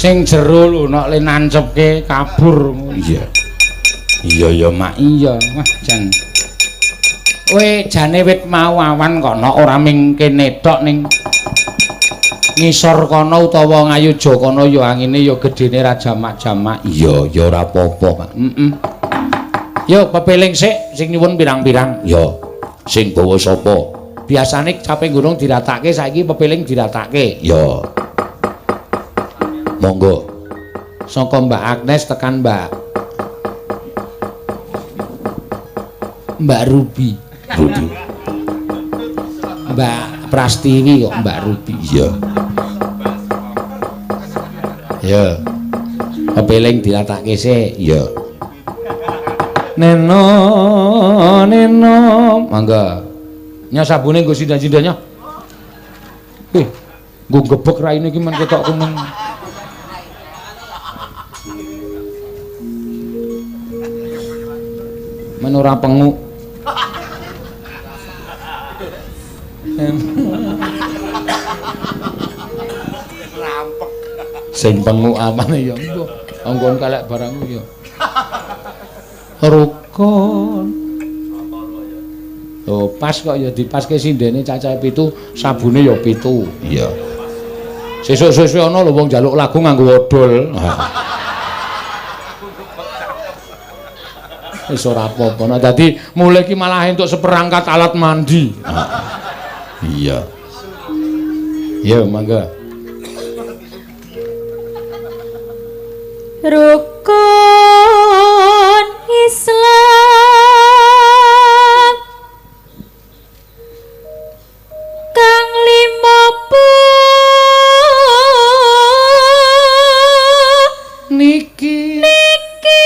Sing jero lho nek le nancepke kabur. Iya. Iya ya Mak, iya. Wah jan. Kowe jane wit mau awan kono ora ming kene tok ning ngisor kono utawa ngayuja kono ya angine ya gedene ra jamak-jamak. Iya, ya ora apa-apa, Pak. Heeh. Yo pepeling sik sing nyuwun pirang-pirang. Ya. Sing bawa sapa? Biasane caping gunung diratake, saiki pepeling diratake. Ya. Monggo. Saka Mbak Agnes tekan Mbak Ruby. Ruby. Mbak Prastiwi kok Mbak Ruby. Iya. Ya. Pepeling diratake sik. Iya. Neno neno mangga. Nya sabune nggo sindan-sindanya. Nggo gebek raine iki men ketok kuning. Men ora penguk. Rampek. Sing penguk amane ya mbah. Anggon kalek barang ya. Rukun. Oh, pas kok ya dipaske sindene cacahe 7, sabune ya 7. Iya. Sesuk suwe-suwe ana lho wong njaluk lagu nganggo odol. Wis ora apa-apa. Nah, dadi mulih iki malah entuk seperangkat alat mandi. Iya. Ya, mangga. Rukun Islam kang lima niki niki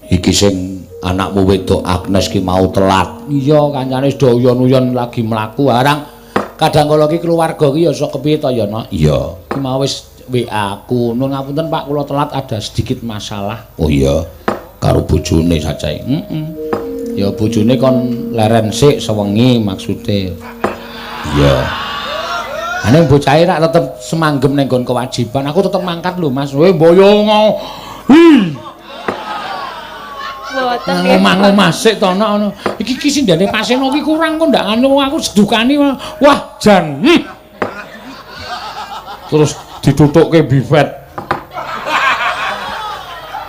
iki sing anakmu wedok Agnes ki mau telat. Iya, kancane wis do uyon-uyon lagi mlaku arang. Kadang kala ki keluarga ki ya sok kepiye to ya, Nok? Iya. Ki mau wis WA aku. Nun ngapunten Pak, kula telat ada sedikit masalah. Oh iya, karo bojone sajae. Heeh. Ya bojone kon leren sik sewengi maksude. Iya. Ane bocahe rak tetep semanggem ning nggon kewajiban. Aku tetep mangkat lho, Mas. Kowe mboyo ngo. Hi. Ngomah-ngomah sik to nok ngono. Iki ki sindene Paseno ki kurang kok ndak anu aku sedukani. Wah, jan. Terus ditutukke bifet.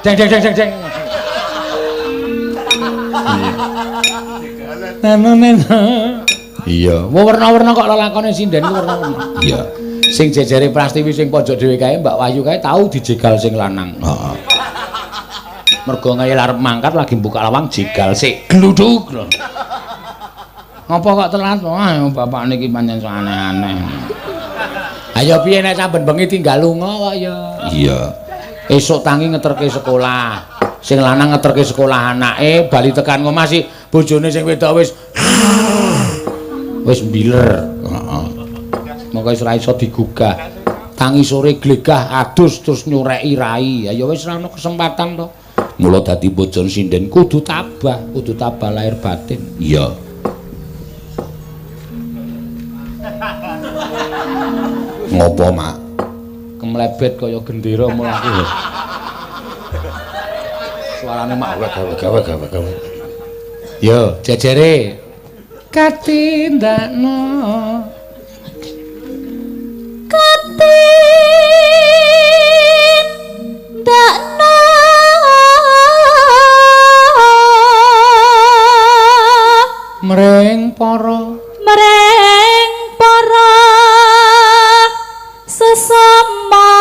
Jeng jeng jeng jeng jeng. Neno neno. Iya, werna-werna kok lelakone sinden ku werna-werna. Iya. Sing jejere Prastiwi sing pojok dhewe kae Mbak Wahyu kae tau dijegal sing lanang. Heeh. Mergo ngeyel arep mangkat lagi buka lawang jegal sik gluduk. Ngopo kok telat? Wah, bapak niki pancen aneh-aneh. Ayo piye nek saben bengi tinggal lunga kok ya. Iya. Esuk tangi ngeterke sekolah. Sing lanang ngeterke sekolah anake, bali tekan omah sih bojone sing wedok wis wis mbiler. Heeh. Monggo wis ora iso digugah. Tangi sore glegah adus terus nyureki rai. Ya wis ora ono kesempatan to. Mula dadi bojone sinden kudu tabah lahir batin. Iya. Ngopo, Mak? Kemlebet kaya gendera mlaku. Suarane mak gawe gawe gawe. Yo, jejere. Katindakno. Katindakno mring para sesama.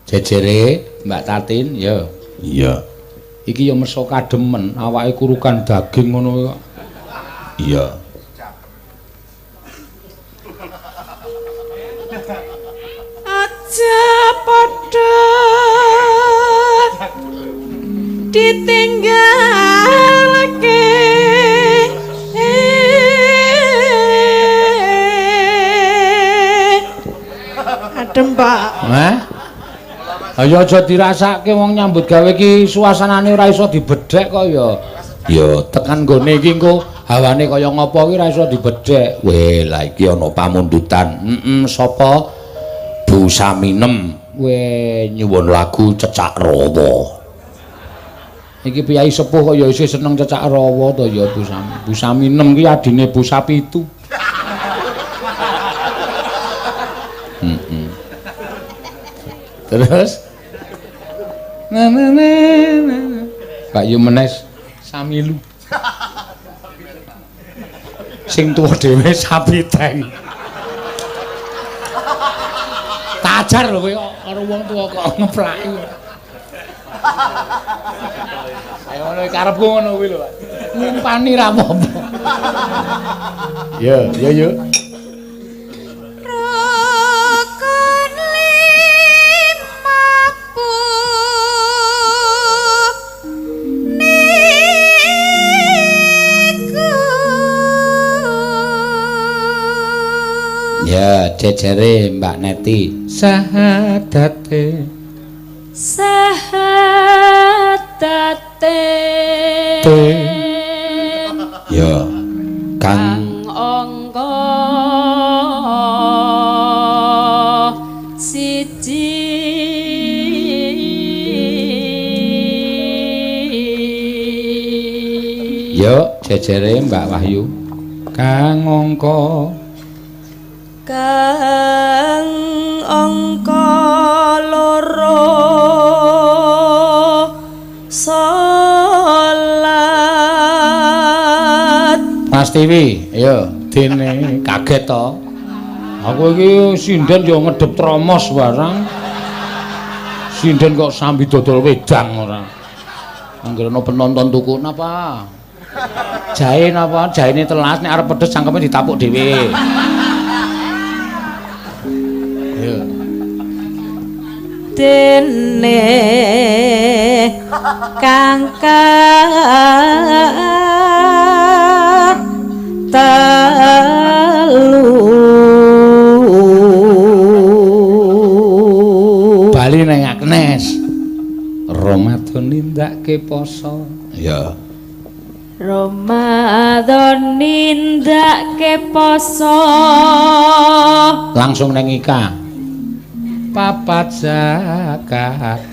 Jejere Mbak Tatin ya. Iya. Iki ya meso kademen, awake kurukan daging ngono kok. Iya. Aja padha ditinggalake. Adem, Pak. Hah? Ayo aja dirasake wong nyambut gawe iki suasanane ora iso dibedhek kok ya. Ya tekan nggone iki engko hawane kaya ngapa iki ora iso dibedhek. Weh, lah iki ana pamundutan. Heeh, sapa? Bu Saminem. Weh, nyuwun lagu Cecak Rawa. Iki piyai sepuh kok ya isih seneng Cecak Rawa to ya Bu Sami. Bu Saminem ki adine Bu Sapitu. Heeh. Terus na na na na. Pak Yu Menes Samilu. Sing tuwa dhewe sapi teng. Tajar lho kowe karo wong tuwa kok ngeplaki. Ayo ngono karepku ngono kuwi lho, Pak. Ngumpani ra apa-apa. Yo, yo yo. Rukun lima niku. Ya, jejere Mbak Neti. Sahadate. Sahadate. Ya, Kang angka siji. Yo, jejere Mbak Wahyu. Kang angka Kang angka loro salat. Mas Tiwi, ayo dene kaget to. Aku iki sinden yo ngedep tromos barang. Sinden kok sambi dodol wedang ora. Anggere ana penonton tuku napa? Jahe napa? Jahene telas nek arep pedes cangkeme ditapuk dhewe. Ayo. Dene kang telu bali nang Agnes. Ramadan nindakake poso. Ya. Ramadan nindakake poso. Langsung nang Ika. Papat zakat.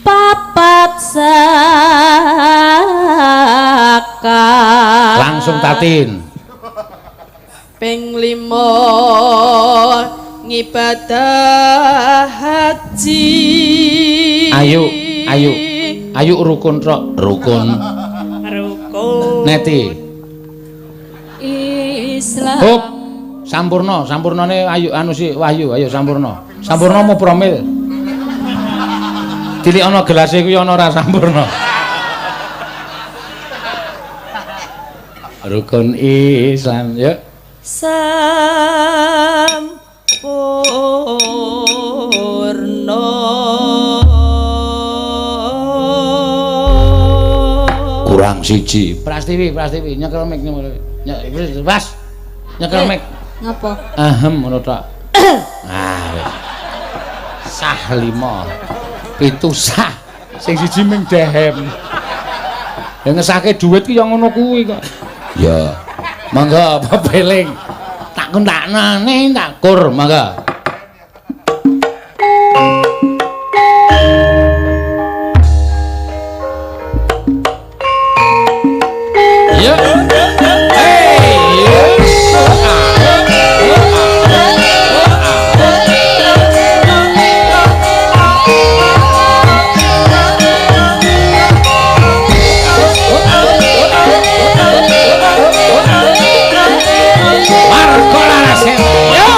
Papat zakat. Langsung Tatin. Ping 5 ngibadah haji. Ayo, ayo. Ayo rukun tok, rukun. Rukun. Neti. Islam. Hop. Sampurna, sampurnane ayo anu si Wahyu, ayo sampurna. Sampurna mau promil. Tilik ana gelase kuwi ana ora sampurna. Rukun Islam, yuk. Sampurna. Kurang siji. Prastiwi, Prastiwi, nyekel mic nyekel. Pas. Nyekel mic. Ngapa? Ahem ngono tok. Ah wis. Sah 5. 7 sah. Sing siji ming dehem. Ya ngesahke dhuwit ki ya ngono kuwi kok. Ya. Monggo pepeling. Tak kontaknane tak kur monggo. Ya. Hey. Marco Larasena. Yo.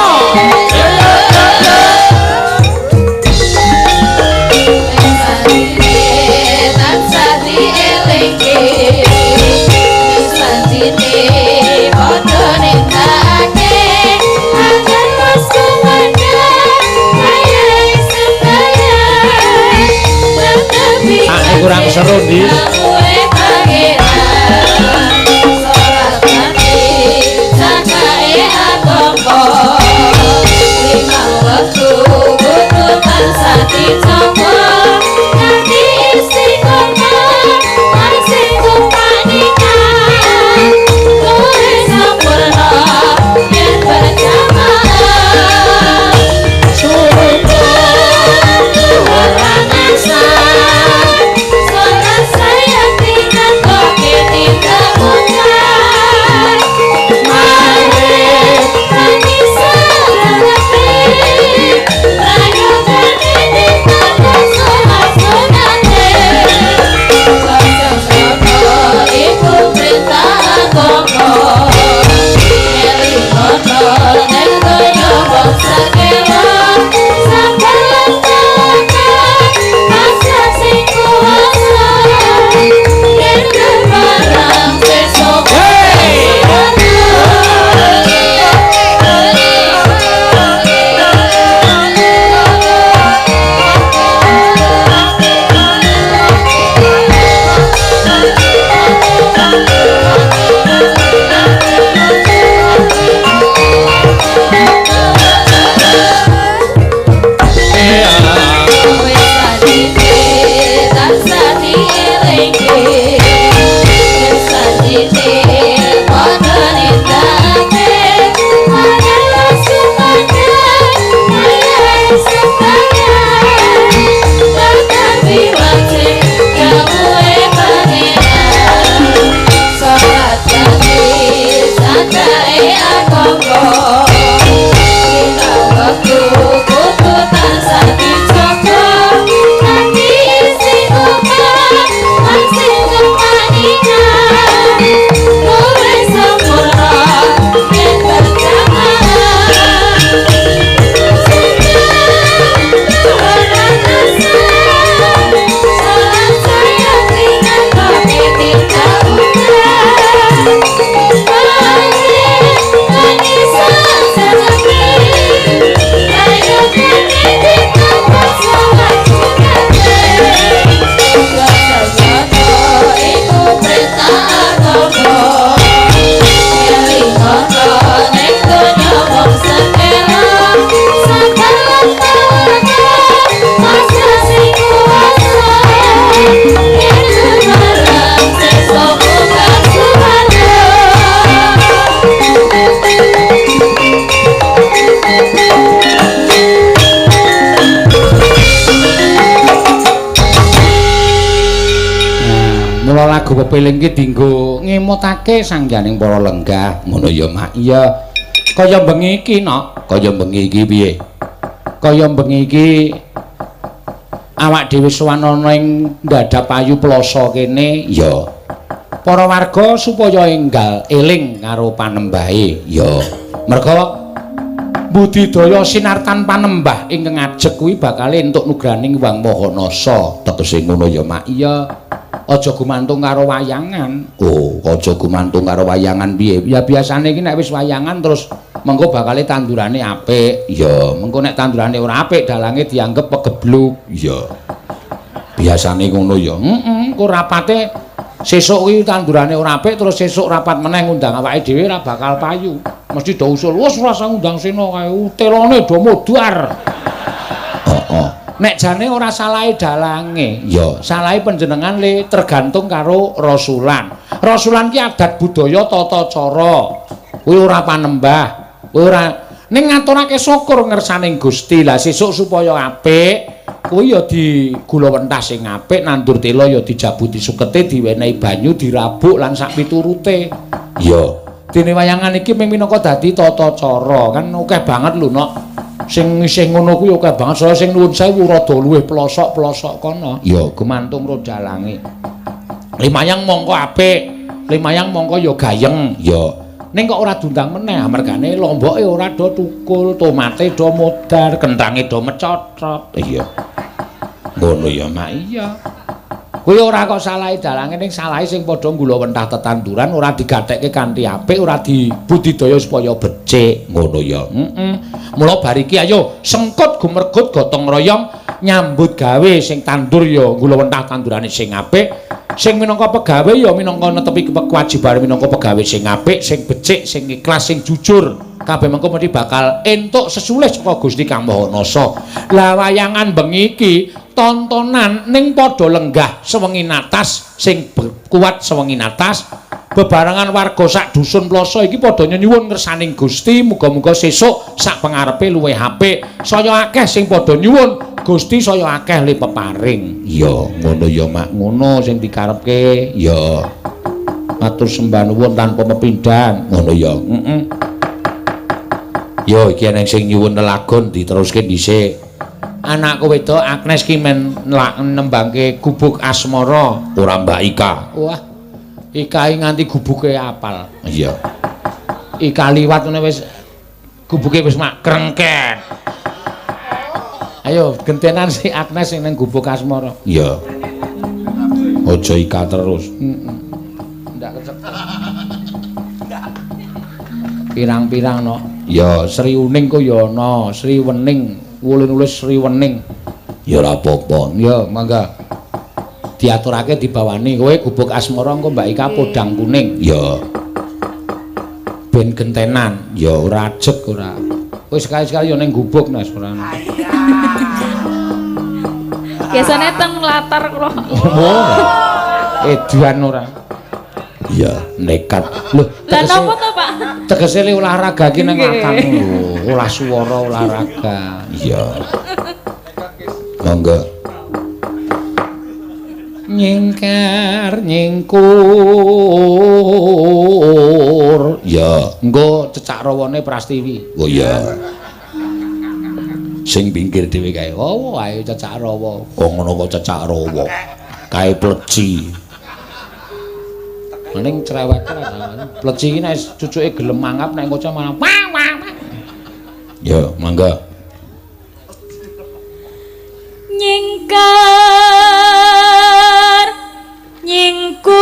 Mula lagu pepeling ki dienggo ngemutake sangyaning para lenggah. Ngono ya, Mak. Iya. Kaya bengi iki, Nok. Kaya bengi iki piye? Kaya bengi iki awak dhewe sowan ana ing Ndadapayu Plaza kene, ya. Para warga supaya enggal eling karo panembahe, ya. Merga budidaya sinartan panembah ingkang ajeg kuwi bakal entuk nugraning Hyang Maha Nasa. Tegese ngono ya, Mak. Iya. Aja gumantung karo wayangan. Oh, aja gumantung karo wayangan piye? Ya biasane iki nek wis wayangan terus mengko bakale tandurane apik. Ya, mengko nek tandurane ora apik dalange dianggep pegebluk. Iya. Biasane ngono ya. Heeh, engko rapate sesuk kuwi tandurane ora apik terus sesuk rapat meneh ngundang awake dhewe ora bakal payu. Mesti do usul, wis ora usah ngundang Sena kae, telone do modar. Heeh. Nek jane ora salahe dalange, ya salahe panjenengan le tergantung karo rasulan. Rasulan ki adat budaya tata cara. Kuwi ora panembah, kuwi ora ning ngaturake syukur ngersaning Gusti. Lah sesuk supaya apik, kuwi ya digulawentah sing apik, nandur tela ya dijabuti sukete, diwenehi banyu, dirabuk lan sak piturute. Ya, dene wayangan iki mung minangka dadi tata cara, kan akeh banget lho, Nok. Sing isih ngono kuwi akeh banget, saya sing nuwun sewu rada luwih pelosok-pelosok kono. Ya gumantung ro dalange. Limayang mongko apik, limayang mongko ya gayeng, ya. Ning kok ora diundang meneh, mergane lomboke ora do tukul, tomate do modar, kenthange do mecocot. Iya. Ngono ya, Mak. Iya. Kuwi ora kok salahe dalange, ning salahe sing padha nggulawentah tetanduran ora digathekke kanthi apik, ora dibudidaya supaya becik. Ngono ya. Heeh. Mula bar iki ayo sengkut gumergut gotong royong nyambut gawe sing tandur ya nggulawentah tandurane sing apik, sing minangka pegawe ya minangka netepi kewajibane minangka pegawe sing apik, sing becik, sing ikhlas, sing jujur. Kabeh mengko mesti bakal entuk sesulih saka Gusti Kang Maha Nasa. Lah wayangan bengi iki tontonan ning padha lenggah sewengi natas sing kuat sewengi natas bebarengan warga sak dusun Plaza iki padha nyuwun ngersaning Gusti, muga-muga sesuk sak pengarepe luwih apik. Saya akeh sing padha nyuwun Gusti, saya akeh le peparing. Ya ngono ya, Mak, ngono sing dikarepke. Ya matur sembah nuwun tanpa pepindhan. Ngono ya. Heeh. Yo iki eneng sing nyuwun lelagon diteruske dhisik. Anakku wedok Agnes ki men nembangke gubuk asmara. Ora Mbak Ika. Wah. Ika nganti gubuke apal. Iya. Ika liwat ngene wis gubuke wis mak krengket. Ayo gentenan si Agnes sing nang gubuk asmara. Iya. Aja Ika terus. Heeh. Ndak kecek. Pirang-pirang no. Ya Sri Uning ku ya ana, Sri Wening, wulu nulis Sri Wening. Ya ora apa-apa. Ya mangga. Diaturake dibawani kowe gubuk asmara engko Mbak Ika podang kuning. Ya. Ben gentenan. Ya ora ajeg ora. Kowe sekali-sekali ya ning gubuk Nes ora. Biasane teng latar kula. Oh. Edan ora. Iya, nekat. Lho, lah napa to, Pak? Tegese le olahraga ki nang latar lho, olah swara olahraga. Iya. Monggo. Nyingkar nyingkur. Ya, engko cecak rawane Prastiwi. Oh iya. Sing pinggir dhewe kae. Oh, ayo cecak rawa. Kok ngono kok cecak rawa. Kae pleci. Ning cerewet ora. Pleci iki nek cucuke gelem mangap nek ngoceh malah wah wah wah. Ya, mangga. Nyingkar nyingkur.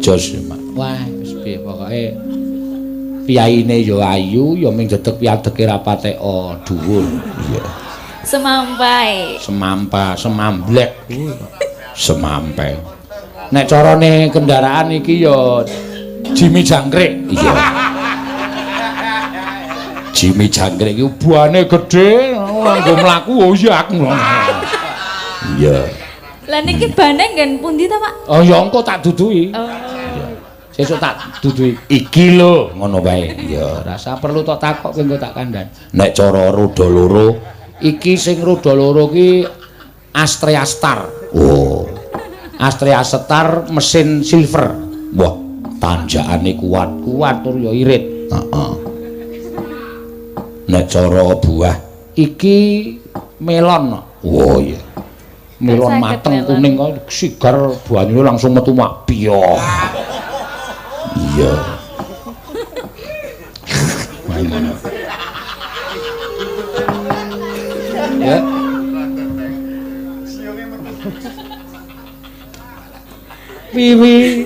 Jos, Mak. Wah, wis piye pokoke piyaine ya ayu, ya ming dedeg piyadege ra pateka dhuwur. Iya. Semampai. Semampa, semamblek. Semampai. Nek carane kendaraan iki ya Jimmy Jangkrik. Iya. Jimmy Jangkrik iki buane gedhe, nganggo mlaku oyak. Iya. Lah niki bane nggen pundi ta, Pak? Oh ya engko tak duduhi. Oh. Iya. Sesuk tak duduhi iki lho, ngono wae. Ya, rasa perlu tok takok kowe engko tak kandhani. Nek cara roda loro, iki sing roda loro ki Astrea Star. Oh. Astrea Star mesin silver. Wah, tanjakane kuat-kuat tur ya irit. Heeh. Nek cara buah iki melon. Oh iya. Melon mateng kuning kok sigar banyune langsung metu mak biyoh. Iya. Ya. Wiwi.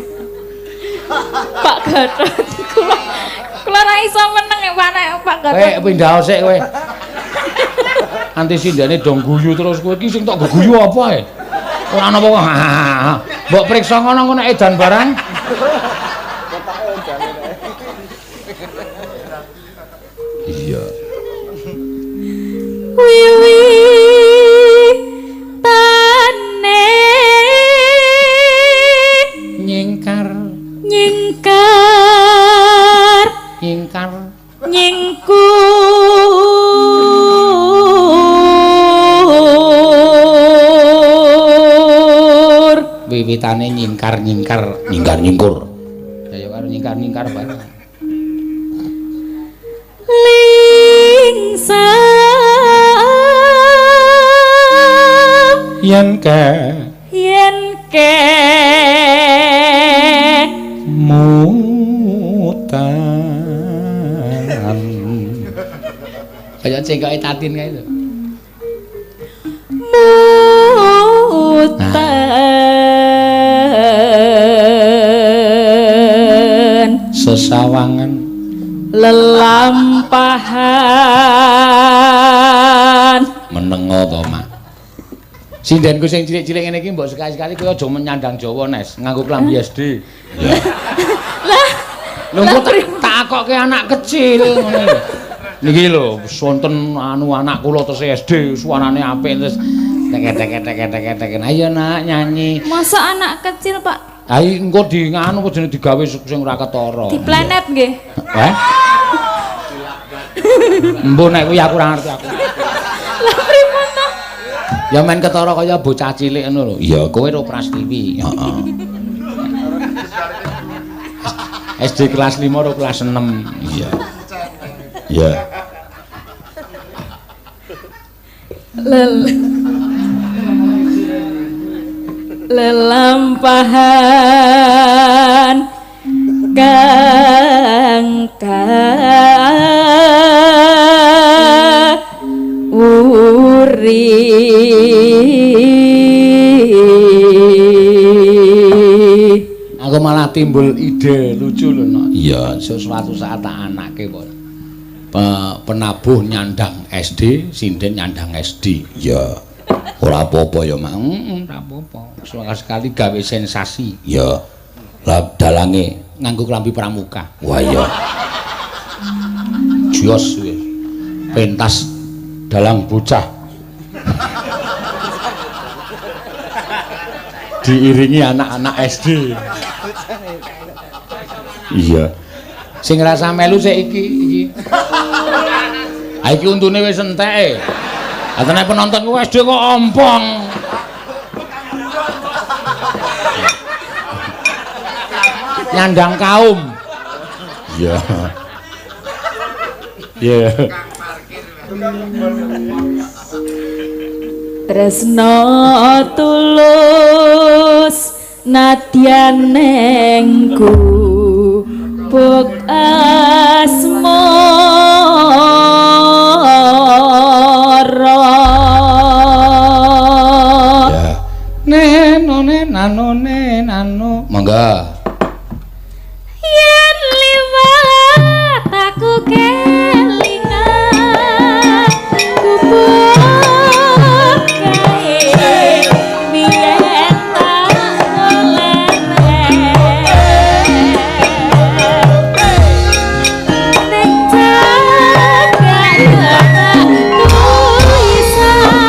Pak Gatot kula kula ra iso meneng Pak nek Pak Gatot. Kowe pindah sik kowe. Anti sindane dong guyu terus kowe iki sing tok guyu apa ae? Ora ana apa-apa. Mbok priksa ngono ngono edan barang. Iya. Wiwi tane nyingkar nyingkar nyingkar nyingkur wiwitane nyingkar nyingkar nyingkar nyingkur ya karo nyingkar nyingkar bareng lingsam yen ke mutan kaya cengkoke Tatin kae lho mutan sesawangan lelampahan menengo to Mak. Sindenku sing cilik-cilik ngene iki mbok sekali-sekali kowe aja menyandang Jawa Nes, nganggo klambi SD. Lah lho engko tak takokke anak kecil ngono lho. Niki lho wonten anu anak kula tesih SD, suarane apik terus tek tek tek tek tek. Ayo nak nyanyi. Masa anak kecil, Pak? Ha engko di nganu apa jenenge digawe sing ora ketara. Di planet nggih. Heh? Embo nek kuwi aku ora ngerti aku. Lah pripun to? Ya men ketara kaya bocah cilik ngono lho. Iya, kowe ro Prastiwi. Heeh. SD kelas 5 ro kelas 6. Iya. Iya. Lelampahan kang uri. Aku malah timbul ide lucu lho no. Iya, suatu saat tak anake kok. Penabuh nyandang SD, sinden nyandang SD. Iya. Ora apa-apa ya, Mak. Heeh, ora apa-apa. Sekali gawe sensasi. Iya. Lah dalange nganggo klambi pramuka. Wah iya. Jos wis. Pentas dalang bocah. Diiringi anak-anak SD. Iya. Sing rasa melu sik iki iki. Ha iki untune wis entek. Ha tenan penonton ku SD kok ompong. Nyandang kaum. Iya. Iya. Tresno tulus nadyan neng gubuk asmara. Ya. Neno nano nano. Monggo. Yen liwat aku kelingan gubuk kae biyen tak golek ning cagak tulisan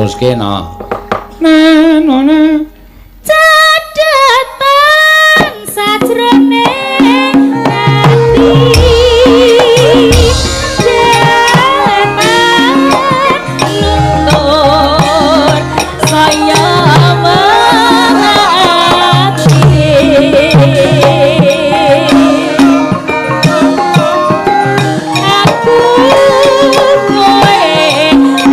Teruske no. Na no na. Cadatan sajroning ati. Jenan luntur saya mati. Aku kowe dadi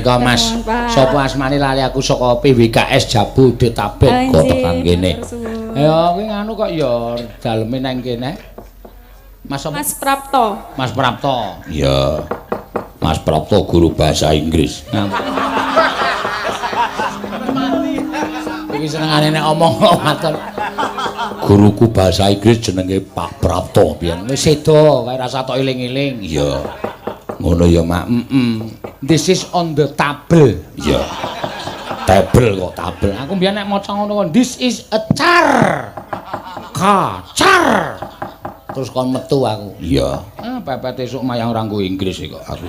Mas, sapa asmane lali aku saka PWKS Jabodetabek kok tekan kene. Ya kuwi nganu kok ya daleme nang kene. Mas sapa? Mas Prapto. Mas Prapto. Iya. Mas Prapto guru bahasa Inggris. Iki senengane nek omong kok matur. Guruku bahasa Inggris jenenge Pak Prapto biyen. Wis sedo kae rasa tok eling-eling. Iya. Ngono ya, Mak. This is on the table. Iya. Table kok table. Aku mbiyen nek maca ngono kok this is a car. Car. Terus kon metu aku. Iya. Ah, pepet esuk mayang ora nggo Inggris kok aku.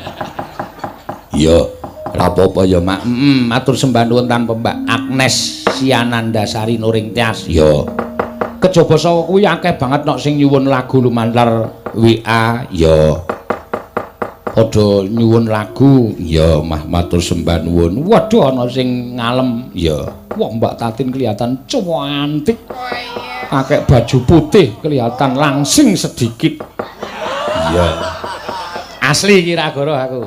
Iya. Ora apa-apa ya, Mak. Matur sembah nuwun tanpa Mbak Agnes Sianandasari Nuring Tias. Iya. Kejaba saka kuwi akeh banget nok sing nyuwun lagu lumantar WA. Iya. Padha nyuwun lagu. Ya mah matur sembah nuwun. Waduh ana sing ngalem. Ya. Wah Mbak Tatin kelihatan cantik. Pakai baju putih kelihatan langsing sedikit. Iya. Asli kira goro aku.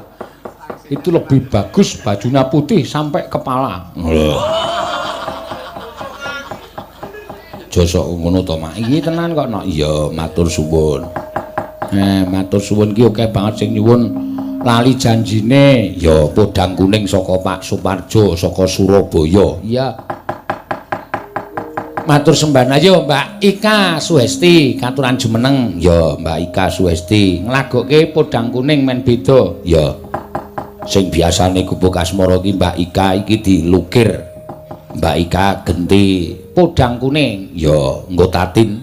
Itu lebih bagus bajunya putih sampai kepala. Lho. Josok ngono to, Mak. Iki tenan kok nok. Iya, matur suwun. Matur suwun ki akeh banget sing nyuwun lali janjine. Ya podang kuning saka Pak Suparjo saka Surabaya. Iya. Matur sembah ayo Mbak Ika Suhesti katuran jumeneng. Ya Mbak Ika Suhesti nglagokke podang kuning men beda. Ya. Sing biasane gubuk asmara ki Mbak Ika iki dilukir. Mbak Ika genti podang kuning. Ya nggo Tatin.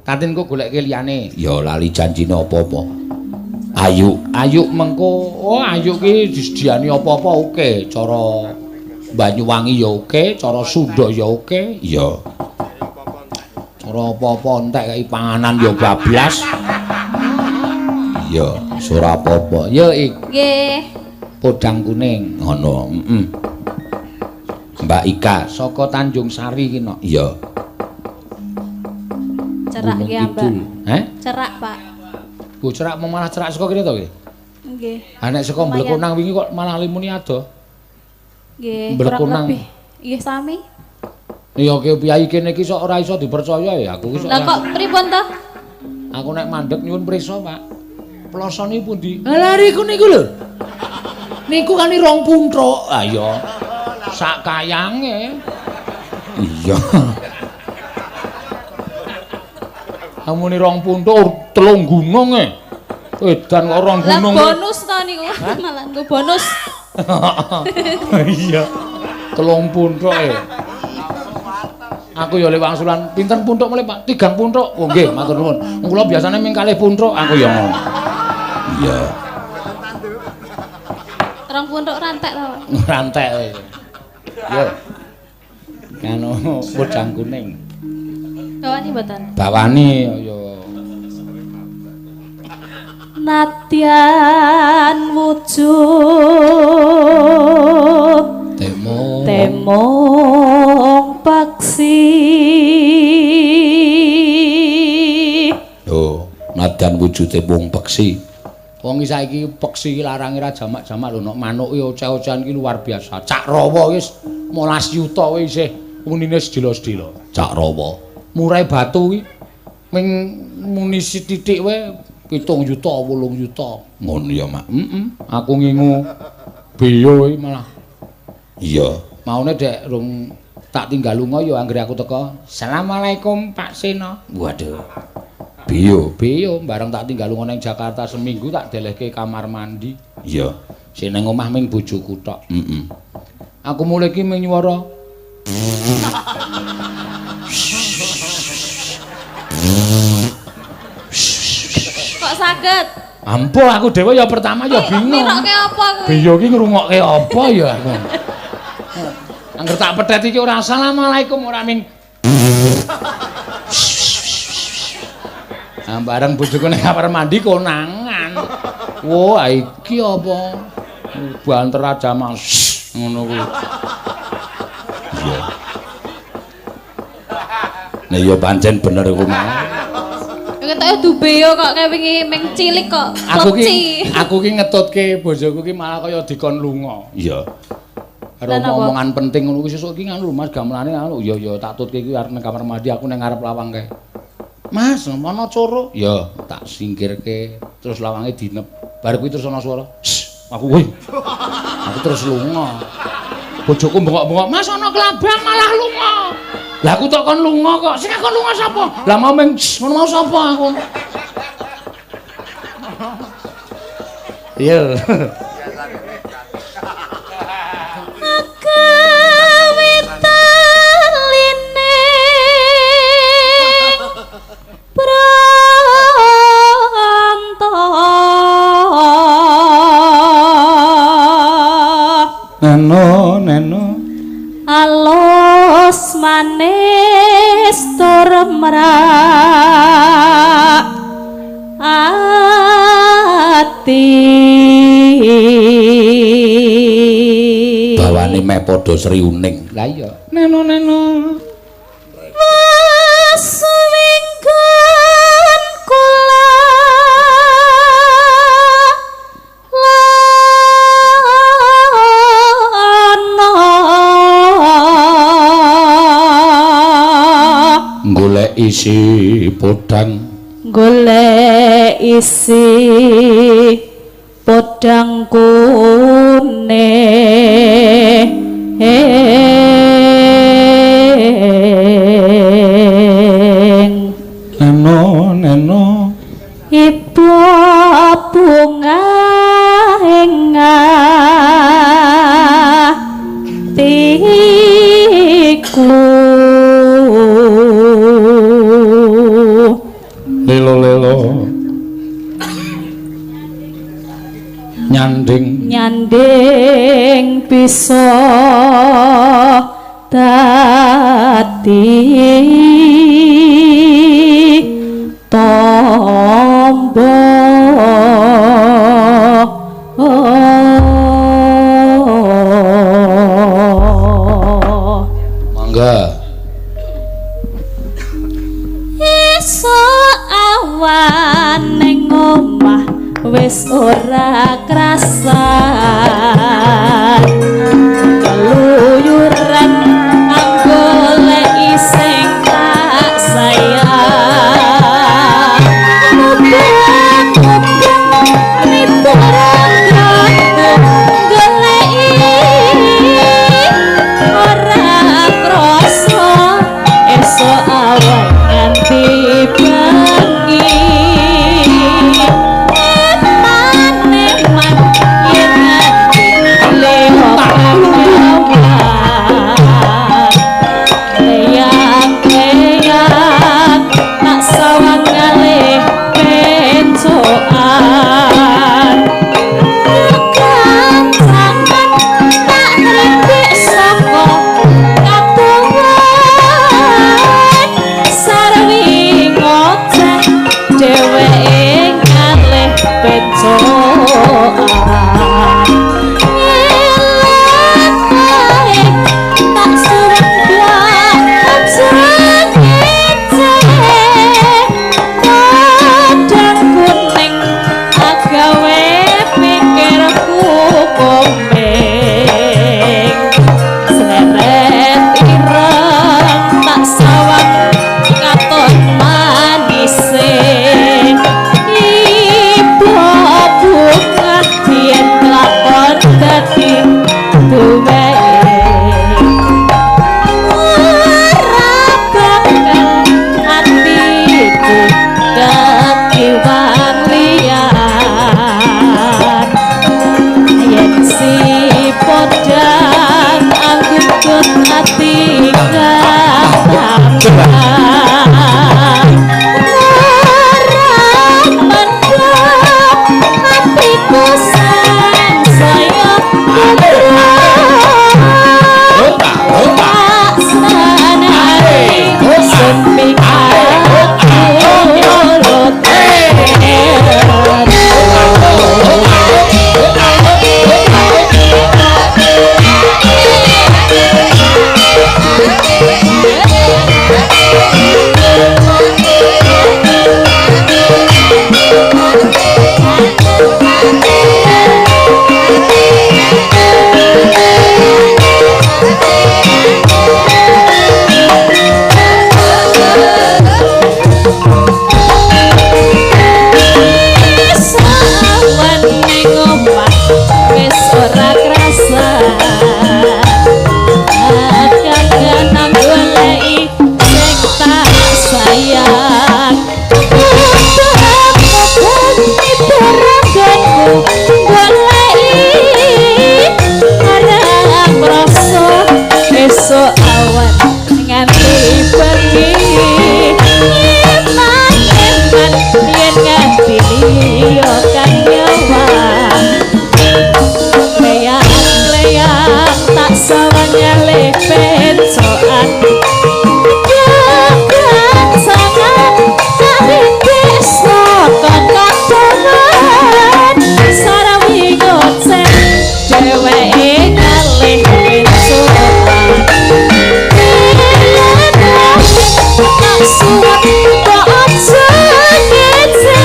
Tatin kok golekke liyane. Ya lali janjine apa-apa. Ayu, ayu mengko. Oh, ayu ki disediani apa-apa oke. Cara Banyuwangi ya oke, cara Sunda ya oke. Ya. Cara apa-apa entek kei panganan ya bablas. Ya, ora apa-apa. Ya ik. Nggih. Podang kuning ngono. Heeh. Mbak Ika saka Tanjung Sari ki nok. Iya. Cerak ki, Mbak. Heh? Cerak, Pak. Bu cerak mau malah cerak saka kene to ki? Nggih. Ha nek saka Mblekonang wingi kok malah limuni adoh. Nggih, kurang lebih. Nggih sami. Ya ki piyayi kene iki sok ora iso dipercaya ya aku ki sok. Lah kok pripun to? Aku nek mandeg nyuwun prisa, Pak. Plosone pundi? Lah riku niku lho. Niku kan rong punthuk. Ah iya. Sak kayange. Iya. Amune rong punthuk telung gunung e. Edan kok rong gunung. Lah bonus to niku. Malah nggo bonus. Iya. Telung punthuk e. Aku ya lek wangsulan pinten punthuk mulih Pak? 3 punthuk. Oh nggih, matur nuwun. Kula biasane ming kalih punthuk, aku ya ngono. Iya. Rong punthuk rantek to, Pak. Rantek kowe. Yo. Anu podang kuning. Bawani mboten? Bawani ya. Nadyan wujud temong temong paksi. Oh, nadyan wujude wong peksi. Wong saiki peksi iki larange ra jamak-jamak lho, nek manuk iki oceh-ocehan iki luar biasa. Cak Rawa wis 15 yuta kuwi isih unine sedila-sedila. Cak Rawa. Murai batu iki ming muni sithik wae 7 yuta, 8 yuta. Ngono ya, Mak. Heeh. Aku ngingu beyo iki malah. Iya. Maune dek rung tak tinggal lunga ya anggere aku teko. Assalamualaikum Pak Seno. Waduh. Beyo, beyo bareng tak tinggal lunga ning Jakarta seminggu tak delehke kamar mandi. Iya. Sing nang omah ming bojoku tok. Heeh. Aku mulih iki ming nyuwara. Kok saged? Ampuh aku dhewe ya pertama ya bingung. Ngrungokke apa kuwi? Beyo iki ngrungokke apa ya aku. Angger tak petet iki ora assalamualaikum ora ming. Nah, bareng bojoku ning kamar mandi konangan. Wah, iki apa? Banter aja Mas. Ngono kuwi. Iya. Nah ya pancen bener iku mau. Ketoke dubeyo kok kayak wingi ming cilik kok. Aku ki ngetutke bojoku ki malah kaya dikon lunga. Iya. Karo omongan penting ngono kuwi sesuk iki nganu lho Mas gamelane anu. Ya ya tak tutke iki arep nang kamar mandi aku nang ngarep lawang kae. Mas, ana coro? Ya, tak singkirke terus lawange dinep. Bar kuwi terus ana swara. Aku wih. Aku terus lunga. Bojoku bengok-bengok, "Mas ana klabang malah lunga." Lah aku tok kon lunga kok. Sing aku lunga sapa? Lah mau ming ngono mau sapa aku. Iya. Neno, neno. Alus manis tur merak ati. Bawane meh padha sriuning. Lah iya. Neno, neno. Winggon kula golek isi podang, golek isi podang kuning. Neno neno ibu bunga ing atiku. Lelo-lelo nyanding nyanding bisa dadi tombo. Mangga iso awan ning omah wis ora krasan, keluyuran anggoleki sing tak sayang. Mubeng-mubeng Tak surenggang aja padang kuning agawe pikirku komeng sleret ireng tak sawang katon manise ibu bunga yen lakon dadi duwe ora bakal atiku kekiwan liyan yen si podang anggut ati katampan ora mendhap atiku sangsaya tak sanari Sawan ning omah wis ora krasa kakangan goleki sing tak sayang goleki ora krasa esuk awan nganti bengi eman-eman yen nganti liya kang nyawang leyang-leyang tak sawang nyale pencoan jagan sangat tarik saka katongan sarawi ngoceh dheweke kalih pencoan tak suwat kok aja ngece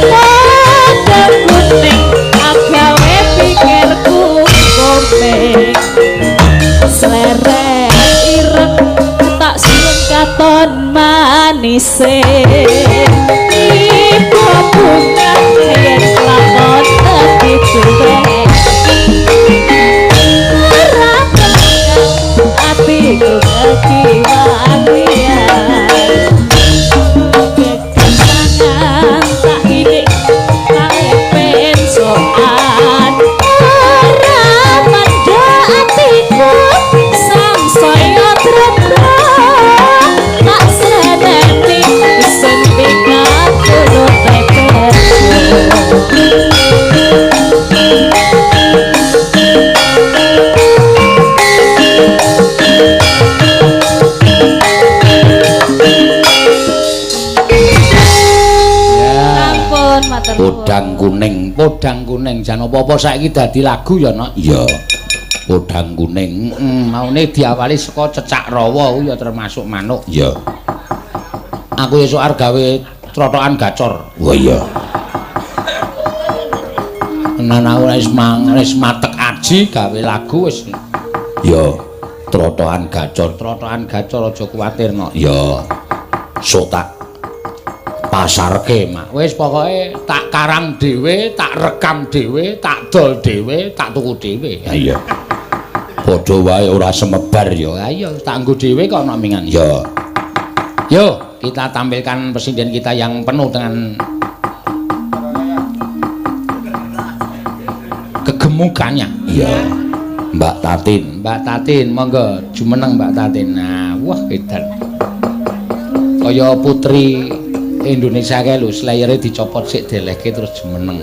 padang kuning agawe pikirku komeng sleret ireng tak suwun katon manise ibu bunga yen lakon dadi duwe ora bakal atiku kekiwan liyan kekenangan tak idik kalih pensokan ora mendha atiku samsaya trepno tak seneni sing pikaturut Ampun matur nuwun. Podang kuning jan apa-apa saiki dadi lagu ya, Nok. Iya. Podang kuning, maune diawali saka cecak rawa kuwi ya termasuk manuk. Iya. Aku esuk arep gawe trotokan gacor. Wah iya. Tenan aku wis matek aji gawe lagu wis. Ya, trotokan gacor aja kuwatir, Nok. Ya. Sok tak pasarke, Mak. Wis pokoke tak karang dhewe, tak rekam dhewe, tak dol dhewe, tak tuku dhewe. Ha iya. Padha wae ora semebar ya. Ha iya, tak nggo dhewe kok ana mingan. Ya. Yo, kita tampilkan presiden kita yang penuh dengan kegemukannya. Iya. Mbak Tatin, Mbak Tatin, monggo jumeneng Mbak Tatin. Nah, wah edan. Kaya putri Indonesia kae lho, slayere dicopot sik delehke terus jumeneng.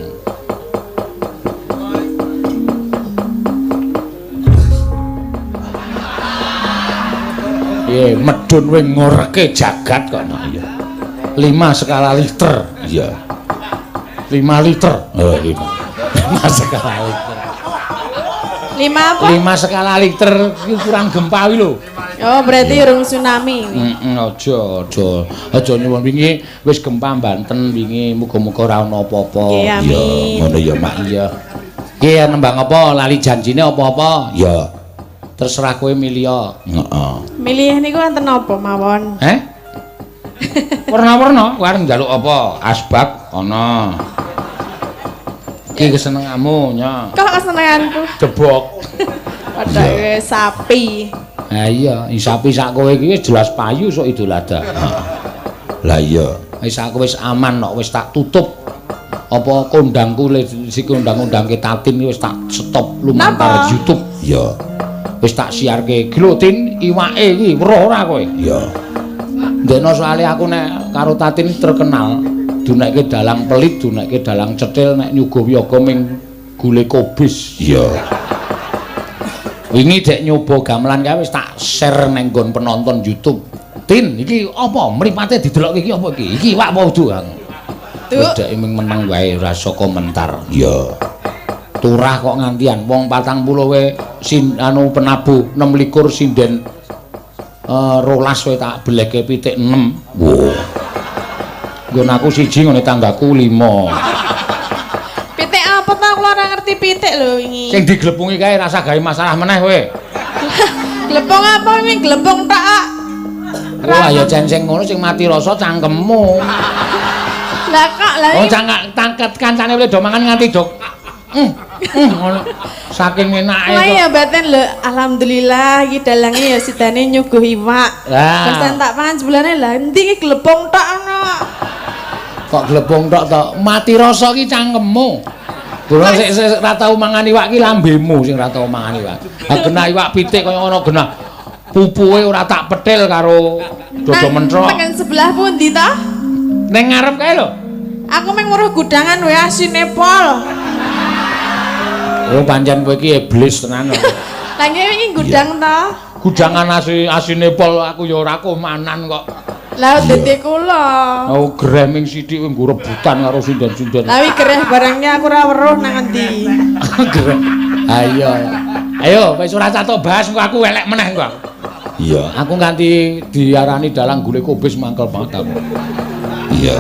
Piye medun wing ngoreke jagat kok no. Iya. 5 skala liter. Iya. 5 liter. Oh, 5. 5 skala liter. 5 apa? 5 skala liter ukuran gempa kuwi lho. Oh, berarti urung tsunami. Heeh, aja, aja. Aja nyuwun wingi wis gempa Banten wingi, muga-muga ora ana apa-apa. Nggih, amin. Ngono ya, Mak. Iya. Ki nembang apa? Lali janjine apa-apa? Ya. Terserah kowe milih. Heeh. Milih niku wonten napa mawon? Eh? Warna-warna, kowe arep njaluk apa? Asbak ana. Ki kesenenganmu, nya. Kok kesenenganku? Jebok. Padha sapi. Ha iya, sapi sak kowe iki wis jelas payu sok Idul Adha. Lah iya, wis aku wis aman kok, wis tak tutup. Apa kondangku si kondang-kondangke Tatin wis tak stop lumantar Napa? YouTube. Iya. Wis tak siarke. Iki lho Tin, iwake iki weruh ora kowe? Iya. Ndekno soalé aku nek karo Tatin terkenal dunekke dalang pelit, dunekke dalang cetil nek nyuguh wiyaga ming gule kobis. Iya. Wingi dek nyoba gamelan kae wis tak share nang nggon penonton YouTube. Tin, iki apa? Mripate didelokke iki apa iki? Iki iwak apa udu, Kang? Wis dek ming meneng wae ora iso komentar. Iya. Turah kok ngantian wong 40 we sin anu penabuh 26 sinden 12 we tak beleke pitik 6. Wo. Nggon aku siji ngene tanggaku 5. Pitik apa ta kula ora ngerti pitik lho wingi. Sing diglepungi kae rasa gawe masalah meneh kowe. Glepung apa wingi glepung tok kok. Wah ya cen sing ngono sing mati rasa cangkemmu. Lah kok lah Oh cangkak tangket kancane boleh do mangan nganti do. Ngono. Saking enake Wah kok. ya batin lho, alhamdulillah iki dalange ya sidane nyuguh iwak. Lah. Terus tak pangan sebulane lah endi iki glepung tok ngono. Kok glepung tok to? Mati rasa ki cangkemmu. Kula sik sik ora tau mangan iwak ki lambemu sing ora tau mangan iwak. Ha genah iwak pitik kaya ngono genah. Pupuhe ora tak petil karo dodo mentrok. Tekan sebelah pundi ta? Ning ngarep kae lho. Aku mung weruh gudangan wae asine pol. Oh pancen kowe iki iblis tenan. Lah nggih wingi gudang ta? Gudangan asine pol aku ya ora komanan kok. Lah dadi kula. Oh greming sithik kowe nggo rebutan karo sinden-sinden. Lah wi gereh barangnya aku ora weruh nang endi. Gereh. Ayo. Ayo wis ora catok bahas engko aku elek meneh engko. Iya, aku nganti diarani dalang gule kobis mangkel banget aku. Iya.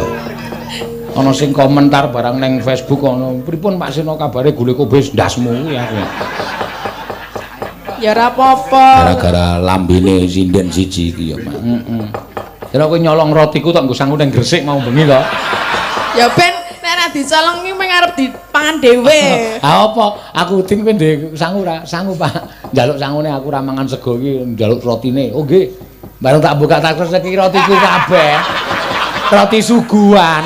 Ana sing komentar barang ning Facebook ana, pripun Pak Seno kabare gule kobis ndasmu kuwi aku. Ya ora apa-apa. Gara-gara lambene sinden siji iki ya, Pak. Heeh. Kira kowe nyolong rotiku tok nggo sangu ning Gresik mau bengi to. Ya ben nek ora dicolong iki mung arep dipangan dhewe. Ha apa? Aku udin kowe ndek sangu ora? Sangu, Pak. Njaluk sangune aku ora mangan sego iki njaluk rotine. Oh nggih. Bareng tak buka tak kresek iki rotiku kabeh. Roti suguhan.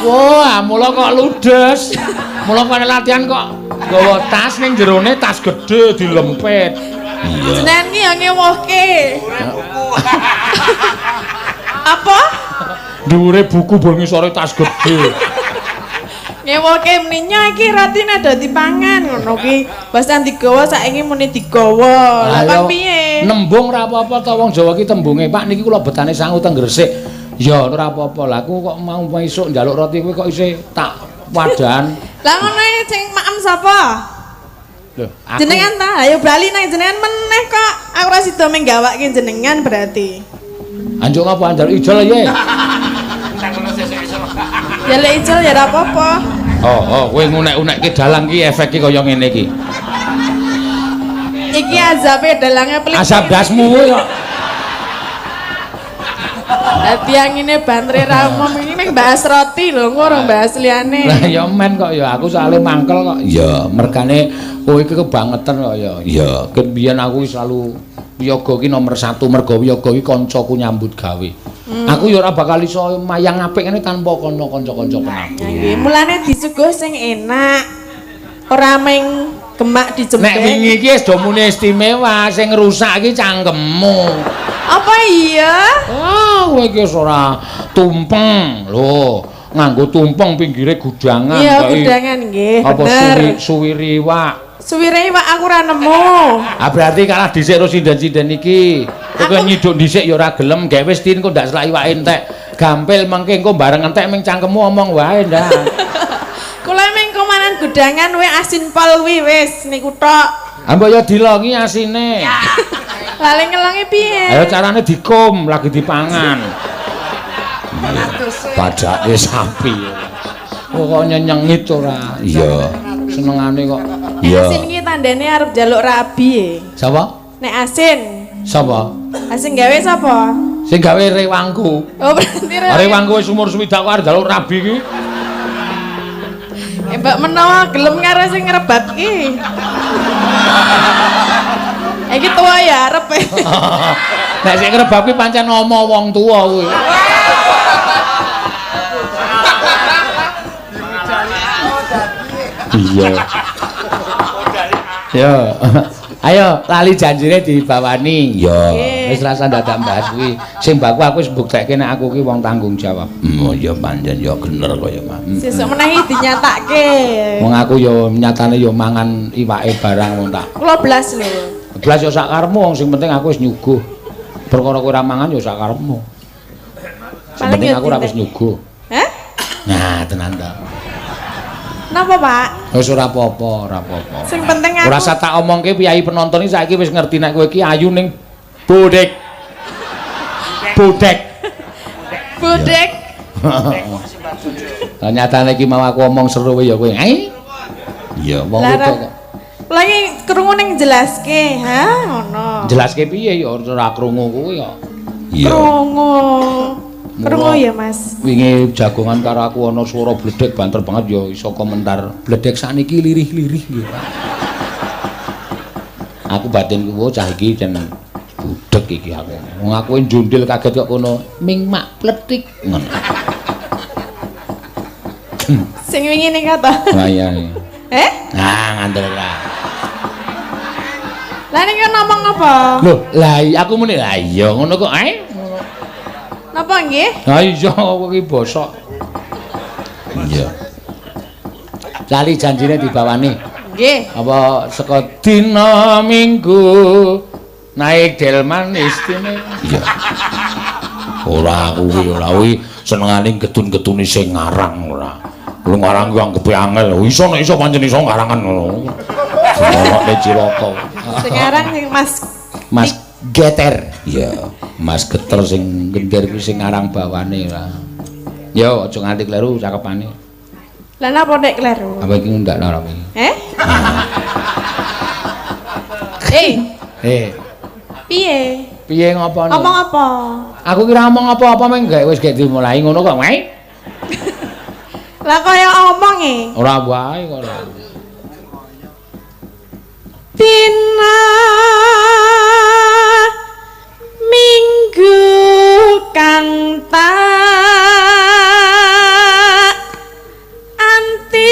Wah, mula kok ludes. Mula kok latihan kok nggawa tas ning jerone tas gedhe dilempit. Iya. Jenengan ki ya ngewuhke. Apa? Dhuwure buku bor ngisore tas gedhe. Ngewuhke meninya iki rotine do dipangan ngono ki. Basan digawa saiki muni digawa. Lah kon piye? Nembung ora apa-apa to wong Jawa ki tembunge, Pak niki kula betane sangu teng Gresik. Ya ora apa-apa. Lah aku kok mau esuk njaluk roti kuwi kok isih tak wadahan. Lah ngono iki sing maem sapa? Lho, aku Jenengan ta? Ayo bali nang jenengan meneh kok. Aku ora sida menggawake jenengan berarti. Anjuk ngapa njaluk ijol ya? Ya lek ijol ya ora apa-apa. Oh, oh, kowe ngunek-unekke dalang ki efeke kaya ngene iki. Iki azabe dalange pelit. Azab dasmu kuwi kok. Dadi angine bantre ra umum iki ning bahas roti lho, engko ora bahas liyane. Lah ya men kok ya aku soalé mangkel kok. Ya, mergane kowe iki kebangetan kok ya. Ya, ket biyen aku selalu wiyaga ki nomor 1 mergo wiyaga ki kancaku nyambut gawe. Aku ya ora bakal iso mayang apik ngene tanpa kono kanca-kanca penabuh. Nggih, mulane disuguh sing enak. Ora meng gemak dijembeng. Nek wingi iki wis do muni istimewa, sing ngrusak iki cangkemmu. Apa iya? Ah, kowe iki wis ora tumpeng. Lho, nganggo tumpeng pinggire gudangan. Iya, gudangan nggih, Apa bener. suwiri iwak? Suwire iwak aku ora nemu. Ah berarti kalah dhisik karo sinden-sinden iki. Kowe nyiduk dhisik ya ora gelem, gawe wis tin kok ndak selak iwake entek. Gampil mengke engko bareng entek ming cangkemmu omong wae ndak. gudangan we asin pol kuwi wis niku tok. Ah mbok ya dilongi asine. Lha ngelongi piye? Ayo carane dikum lagi dipangan. Padake sapi. Kok nyenyengit ora? Iya. Senengane kok. Iya. Asin iki tandane arep njaluk rabi e. Sapa? Nek asin. Sapa? Asin gawe sapa? Sing gawe rewangku. Oh berarti rewangku wis umur 60 kok arep njaluk rabi iki. Mbak menawa gelem karo sing ngrebab iki. Iki tuwa ya arep. Nek sing ngrebab ki pancen omo wong tuwa kuwi. Iya. Yo. Ayo lali janjine dibawani. Iya. Wis rasa dadak bahas kuwi. Sing baku aku wis mbuktekke nek aku ki wong tanggung jawab. Oh ya pancen ya bener kaya mah. Sesuk menahi dinyatake. Wong aku ya nyatane ya mangan iwake barang wong tak. Kula blas lho. Blas ya sak karepmu wong sing penting aku wis nyuguh. Perkara kowe ora mangan ya sak karepmu. Sing penting aku ora wis nyuguh. Hah? Nah, tenan ta. Napa, Pak? Wis ora apa-apa, ora apa-apa. Sing penting aku ora usah tak omongke piyayi penonton iki saiki wis ngerti nek kowe iki ayu ning bodek. Bodek. Bodek. Lah nyatane iki mau aku omong seru ya kowe. Iya, wong wedok kok. Lagi krungu ning jelaske, ha ngono. Jelaske piye ya ora krungu kuwi kok. Iya. Krungu. Krungu ya, Mas. Wingi jagongan karo aku ana swara bledek banter banget ya iso komentar. Bledek sakniki lirih-lirih nggih, Pak. Aku batin ku cah iki jen budek iki aku. Wong aku njundil kaget kok kono ming mak pletik ngono. Sing wingi ning kata. Lah iya. Eh? Nah, ngandel ora. Lah ning ngomong apa? Loh, lah aku muni lah iya ngono kok ae. Napa nggih? Ha iya kowe iki bosok. Iya. Lali janjine dibawani. Nggih. Apa saka dina Minggu naik delman istine. Iya. Ora kuwi ora kuwi senengane getun-getuni sing ngarang ora. Lu ngarang kuwi anggepe angel. Iso nek iso pancen iso ngarangan ngono. Dilokne cilaka. Sing ngarang sing Mas Mas Geter. Iya, Mas Geter sing gender kuwi sing ngarang bawane lah. Yo aja nganti kleru cakepane. Lah napa nek kleru? Apa iki ndak lara iki? Eh? Eh. Eh. Piye? Piye ngopone? Omong apa? Aku kira omong apa-apa meng gak wis gak dimulai ngono kok, wae. Lah kaya omong e. Ora wae kok ora. Dina Minggu kang tak anti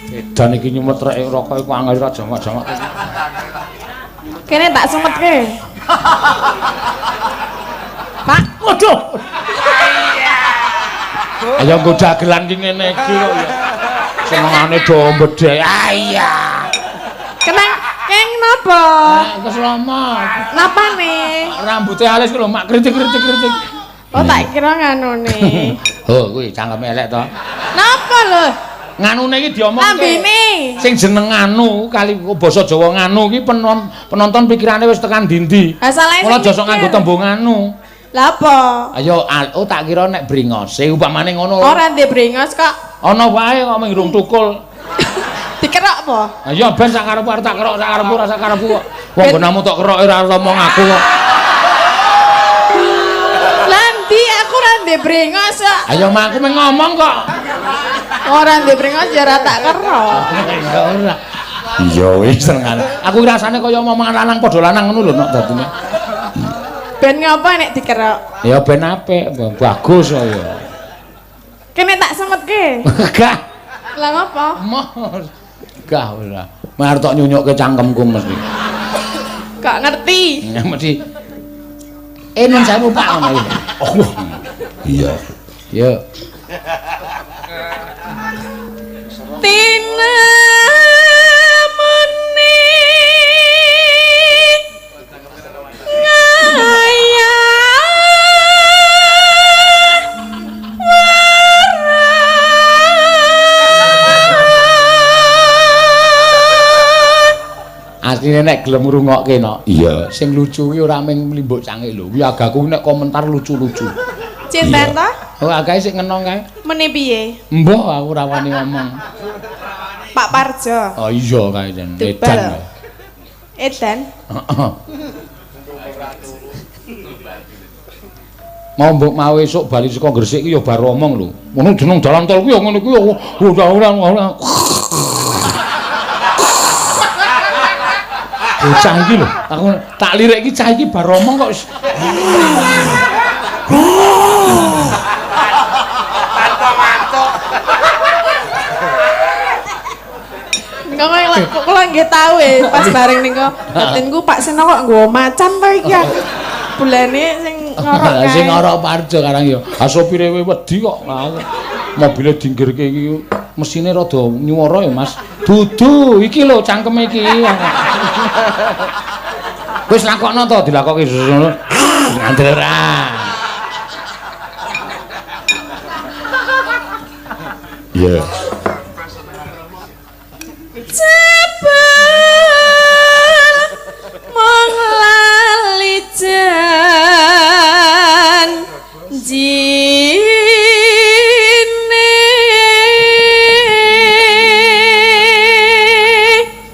edan iki nyumet rek rokok iku angel ra jamak-jamak. Kene tak sumetke. Pak, waduh. Ayo nggo dagelan ki ngene iki kok ya. Senengane do mbedhek. Ah iya. Kenang keng napa? Keselamat. Napane? Rambute alis ku lho mak kritik-kritik-kritik. Oh tak kira nganune. Oh kuwi cangkeme elek to. Napa lho? Nganune iki diomongke. Lambene. Sing jeneng nganu kali basa Jawa nganu iki penonton pikirane wis tekan ndi-ndi. Ha salahe sing. Mula aja sok nganggo tembung nganu. Lah apa? Ayo oh tak kira nek bringose upamane ngono. Ora ndek bringos kok. Ana wae kok mung tukul. Dikerok apa? Ayo ben sak karepku arep tak kerok sak karepku ora sak karepku kok. Wong nggonamu tok kerok ora ngomong aku kok. Lah ndi aku ora ndek brengos kok. Ayo mak aku mung ngomong kok. Ora ndek brengos ya ora tak kerok. Ya ora. Iya wis senengane. Aku rasane kaya omongan lanang padha lanang ngono lho nok dadine. Ben ngapa nek dikerok? Ya ben apik, bagus kok ya. Kene tak semetke. Gah. Lah ngapa? Gah ora. Mari tok nyunyukke cangkemku mesti. Kok ngerti? Mesti. Nun sewu Pak ngono iki. Oh. Iya. Yo. Tina muni ngayah Asline nek gelem ngrungokke no. Iya, sing lucu kuwi ora mung mlimbuk cangik lho. Kuwi agaku nek komentar lucu-lucu. Cinten ta? Oh, agae sing ngenong kae. Meni piye? Mbah aku ora wani ngomong. Pak Parjo. Oh iya kae jan. Edan. Edan. Heeh. Mau mbok mau esuk bali saka Gresik ki ya baru omong lho. Ngono jeneng dalan tol ku ya ngono kuwi ora ora. Bocah iki lho, aku tak lirik iki cah iki bar omong kok wis. Mantuk-mantuk. Kok kula nggih tau e pas bareng niku batinku Pak Seno kok nggawa macan to iki aku. Bulane sing ngorok kae. Sing ngorok Parjo karang ya. Ha sopire wedi kok. Mobile dinggirke iki mesine rada nyuwara ya Mas. Dudu iki lho cangkeme iki. Wis lakokno to dilakokke ngono. Ngandel ora. Iya. Jebul mung lali janjine.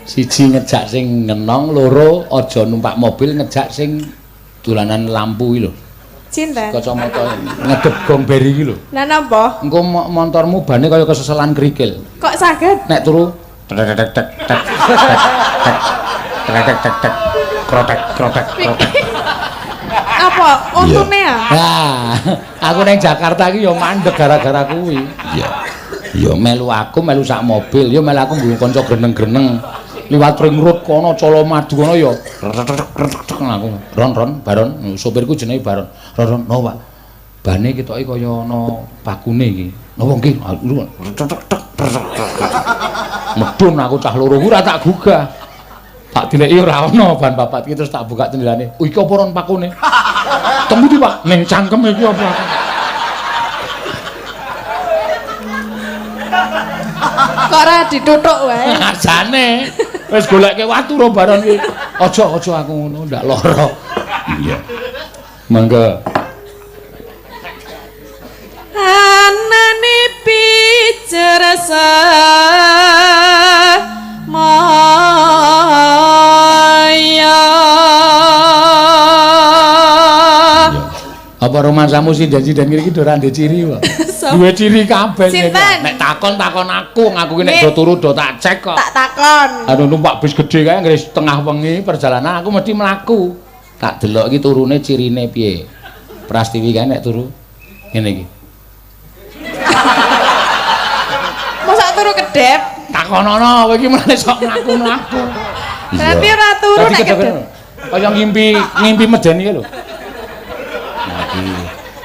Siji ngejak sing ngenong, loro aja numpak mobil ngejak sing dolanan lampu iki lho. Cinten. Kacamata ngedep gong beri iki lho. Lah napa? Engko montormu bane kaya keseselan kerikil. Kok saged? Nek turu tek tek tek tek tek tek tek tek tek krotek krotek krotek. Apa? Untune ya? Nah, aku nang Jakarta iki ya mandeg gara-gara kuwi. Iya. Ya melu aku, melu sak mobil, ya melu aku nggo kanca greneng-greneng. Liwat ring road kono Colomadu kono ya aku. Ron ron Baron, sopirku jenenge Baron. Ron ron, no Pak. Bane ketoke kaya ana pakune iki. Napa nggih? Medun aku cah loro kuwi ora tak gugah. Tak dileki ora ana ban papat iki terus tak buka jendelane. Iki apa ron pakune? Temu iki Pak, ning cangkem iki apa? Kok ora dituthuk wae. Jane wis goleke watu ro Baron iki. Aja-aja aku ngono ndak lara. Iya. Mangga. Anane pijer maya. Apa romansamu sing janji dan iki ora ndek ciri kok. Duwe ciri kabeh. Nek takon-takon aku, aku ki nek do turu do tak cek kok. Tak takon. Anu numpak bis gedhe kae anggere setengah wengi perjalanan aku mesti mlaku. Tak delok iki turune cirine piye. Prastiwi kae nek turu ngene iki. Mosok turu kedhep? Takonono kowe iki mulane sok mlaku-mlaku. Berarti ora turu nek kedhep. Kaya ngimpi, ngimpi medeni lho. Nah iki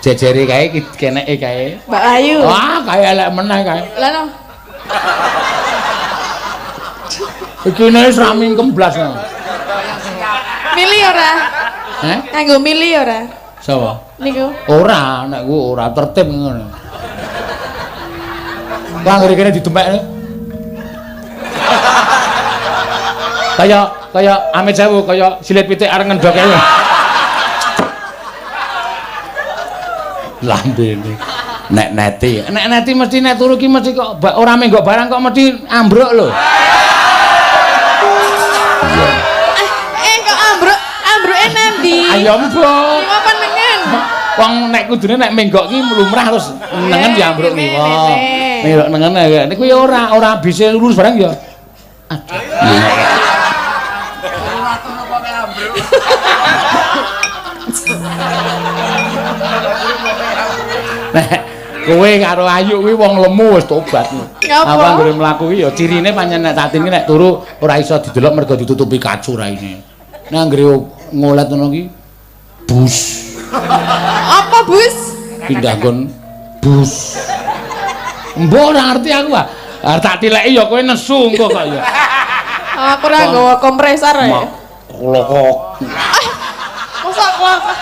jejere kae keneke kae. Mbak Ayu. Wah, kae elek meneh kae. Lah no. Iki ne wis ra mingkem blas. Mili ora? Heh? Nganggo mili ora? Sapa? Niku. Ora, nek ku ora tertib ngono. Wah, ngene kene didemekne. Kaya kaya amit sewu kaya silit pitik areng ngendhok kae. Lambene. Nek neti, nek neti mesti nek turu ki mesti kok ora menggok barang kok mesti ambruk lho. Iya. Kok ambruk? Ambruke nandi? Ayo mbok. Iki apa nengen? Wong nek kudune nek menggok ki lumrah terus nengen ya ambruk ki. Wah. Menggok nengen niku ya ora ora bisa lurus barang ya. Aduh. Ora turu kok ambruk. Nek kowe karo Ayu kuwi wong lemu wis tobat. Apa anggere mlaku kuwi ya cirine pancen nek Tatin ki nek turu ora iso didelok mergo ditutupi kacu raine. Nek anggere ngolet ngono ki bus. Apa bus? Pindah nggon bus. Mbok ora ngerti aku ah. Arep tak tileki ya kowe nesu engko kok ya. Aku ora nggawa kompresor ya. Klokok. Mosok klokok.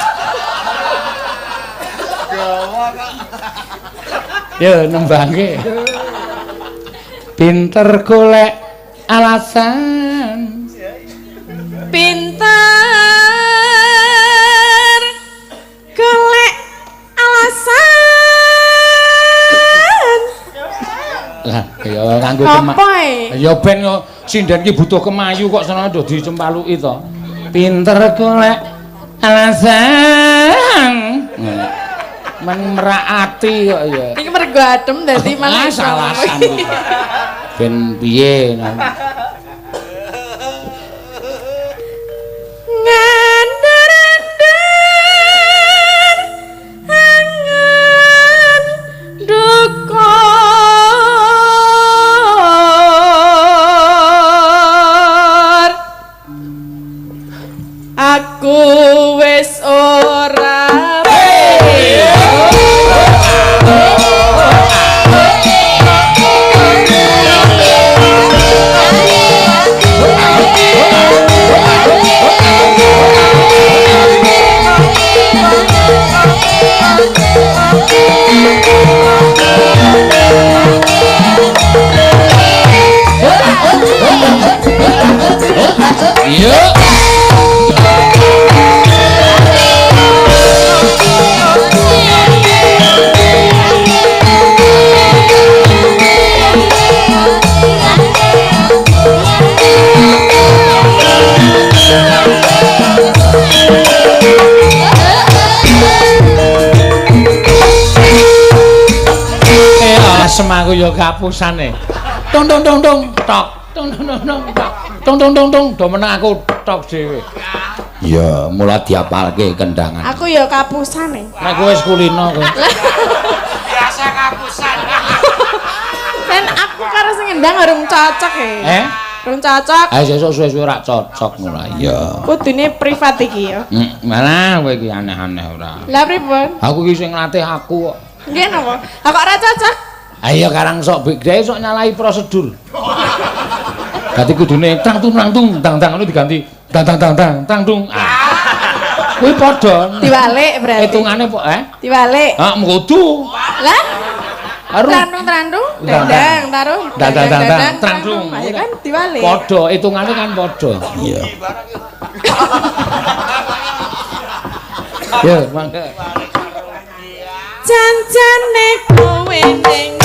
Ya nembangke. Pinter golek alasan. Pinter golek alasan. Lah, ya nganggo kemak. Apa e? Ya ben yo sinden ki butuh kemayu kok seneng do dicempaluki to. Pinter golek alasan. Men merak ati kok ya. Iki mergo adem dadi malah iso alasan. Ben piye ngono. Ngandar-andar angan dukur. Aku wis ora Iya. Asem aku ya kapusane. Tung tung tung tung tok. Tung tung tung tung tok. Tung tung tung tung do meneng aku tok dhewe. Iya, mula diapalke kendangan. Aku ya kapusane. Nek kowe wis kulino kowe. Biasa kapusan. Ben aku karo sing ngendang urung cocok e. Eh? Urung cocok. Ayo sesuk suwe-suwe ora cocok ngono. Iya. Kudune privat iki ya. Malah kowe iki aneh-aneh ora. Lah pripun? Aku iki sing nglatih aku kok. Nggih napa? Lah kok ora cocok? Ayo karang sok dhek sok nyalahi prosedur. Dadi kudune tang tung tang tung tang tang ngono diganti tang tang tang tang tang tung. Ah. Kuwi padha. Diwalik berarti. Hitungane po eh? Diwalik. Ah, kudu. Lah? Trandung-trandung, dandang, taruh. Dandang dandang trandung. Ayo kan diwalik. Padha, hitungane kan padha. Iya. Ya, mangga. Jancane kowe ning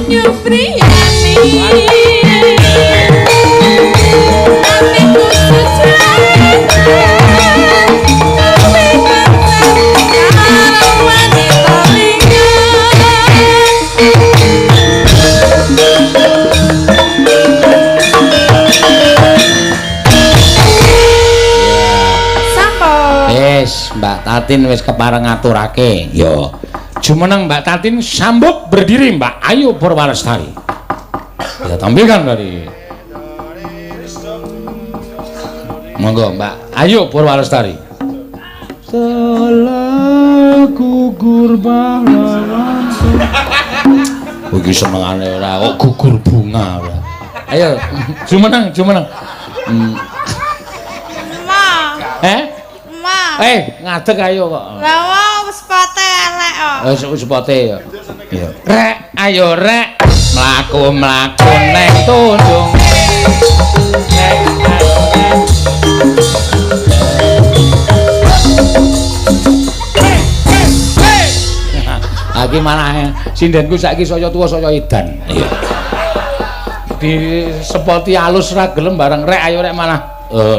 nyupriyani atiku sejati kowe karo wanita liya. Sampun. Wis, Mbak Tatin wis kepareng ngaturake. Ya. Jumeneng Mbak Tatin sambut berdiri Mbak Ayu Purwalestari. Kita tampilkan dari. Monggo Mbak Ayu Purwalestari. Telah gugur pahlawan. Iki senengane ora kok gugur bunga ora. Ayo jumeneng jumeneng. Ma. Eh? Ma. Eh, ngadeg ayo kok. Lah wong sepote elek kok. Wis sepote ya. Iya. Rek, ayo rek. Mlaku-mlaku ning tundung. Rek, ayo rek. Iki malah sindenku saiki saya tuwa saya edan. Iya. Di sepoti alus ra gelem bareng rek ayo rek malah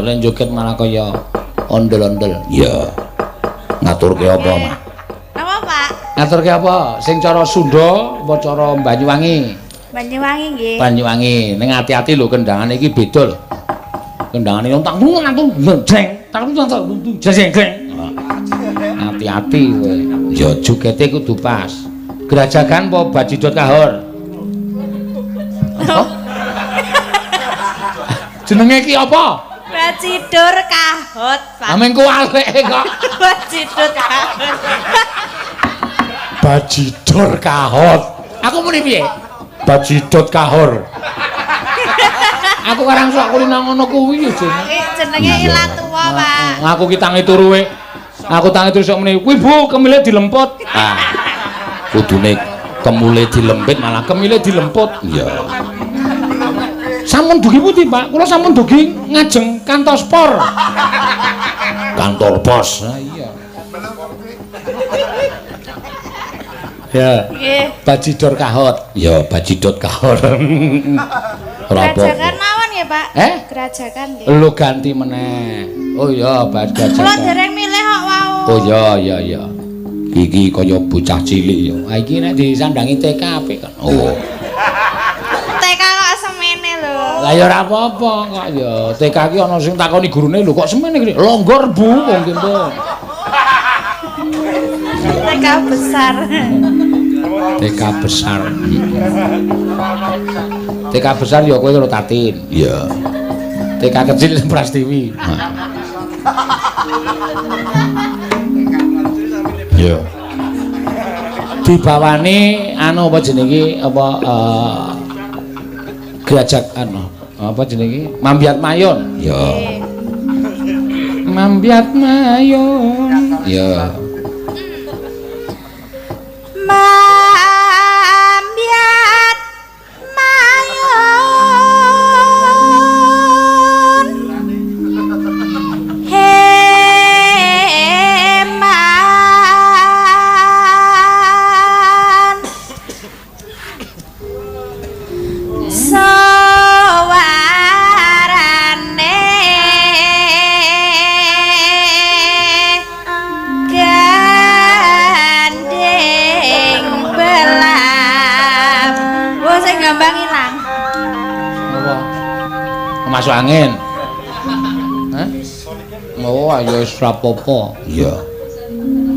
lek joget malah kaya ondel-ondel. Iya. Ngaturke apa, Mas? Apa, Pak? Ngaturke apa? Sing cara Sunda apa cara Banyuwangi? Banyuwangi nggih. Banyuwangi. Ning ati-ati lho kendangane iki beda lho. Kendangane yo tang tung jeng, tang tung tang jeng jeng. Ati-ati kowe. Ya jogete kudu pas. Grajagan apa Bajidot Kahor? Apa? Jenenge iki apa? Bajidur Kahot, Pak. Ameng kuwalike kok. Bajidur Kahot. Bajidor Kahot. Aku muni piye? Bajidot Kahor. Aku karang sok kulino ngono kuwi ya jenenge. Jenenge ilat tuwa, Pak. Aku ki tangi turu we. Aku tangi turu sok muni, "Kuwi Bu, kemile dilemput." Ah. Kudune kemule dilempit malah kemile dilemput. Iya. Sampun dugi pundi, Pak? Kula sampun dugi ngajeng kantos por. Kantor pos. Ha iya. Ya. Nggih. Bajidor kahot. Ya, bajidot kahot. Ora apa-apa. Grajagan mawon nggih, Pak. Eh? Grajagan nggih. Lho ganti meneh. Oh iya, grajagan. Kula dereng milih kok wau. Oh iya iya iya. Iki kaya bocah cilik ya. Ah iki nek disandangi TK apik kan. Oh. TK kok semene lho. Lah ya ora apa-apa kok ya. TK ki ana sing takoni gurune lho kok semene iki. Longgor Bu wong ki mbok. TK besar. TK besar. TK besar ya kowe karo Tatin. Iya. TK kecil Prastiwi. Iya. Dibawani anu apa jenenge apa grajak anu apa jenenge Mambiat Mayon. Iya. Mambiat Mayon. Iya. Mambiat Mayon heman sawarane gandeng belam. Wah, sing gambang ilang. Apa? Masuk angin. Hah? Oh, ayo wis rapopo. Iya.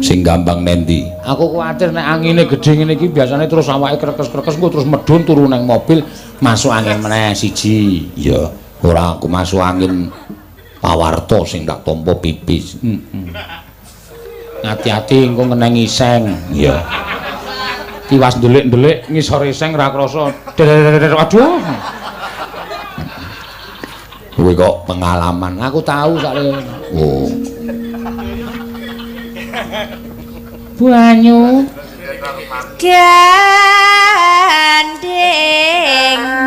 Sing gambang nendi? Aku kuwatir nek angine gedhe ngene iki biasane terus awake krekes-krekes engko terus medhun turu nang mobil masuk angin meneh siji. Iya. Ora aku masuk angin pawarto sing tak tampa pipis. Heeh. Ati-ati engko ngeneng iseng. Iya. Tiwas ndelik-ndelik ngisor iseng ra krasa. Aduh. Kowe kok pengalaman. Aku tahu sakle. Oh. Banyu gandeng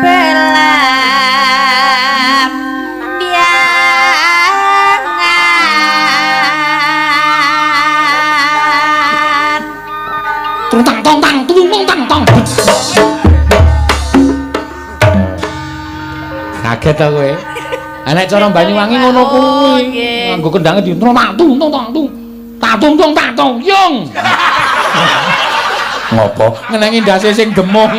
belam biangan. Tung tang tong tang tung tong tang tong. Kaget ta kowe? Nek cara Banyuwangi ngono kuwi. Nganggo kendange di tung tang tung tong tang tung. Tatung tung tatung yung. Ngopo? Ngenengi ndase sing demung.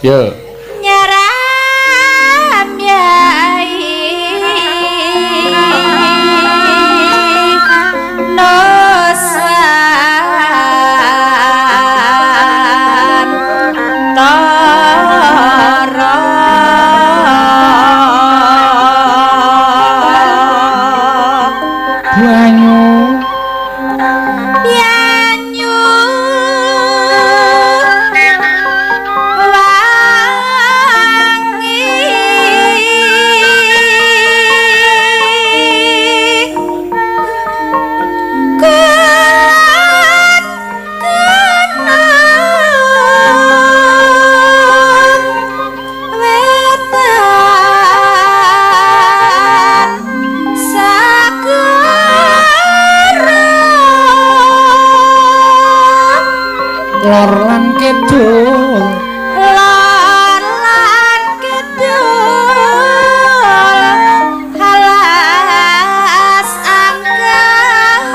Yo. Nyaram yai Nusantara. Banyu Banyu wangi kulon gunung wetan sagara lor lan kidul. Lor lan kidul halas angker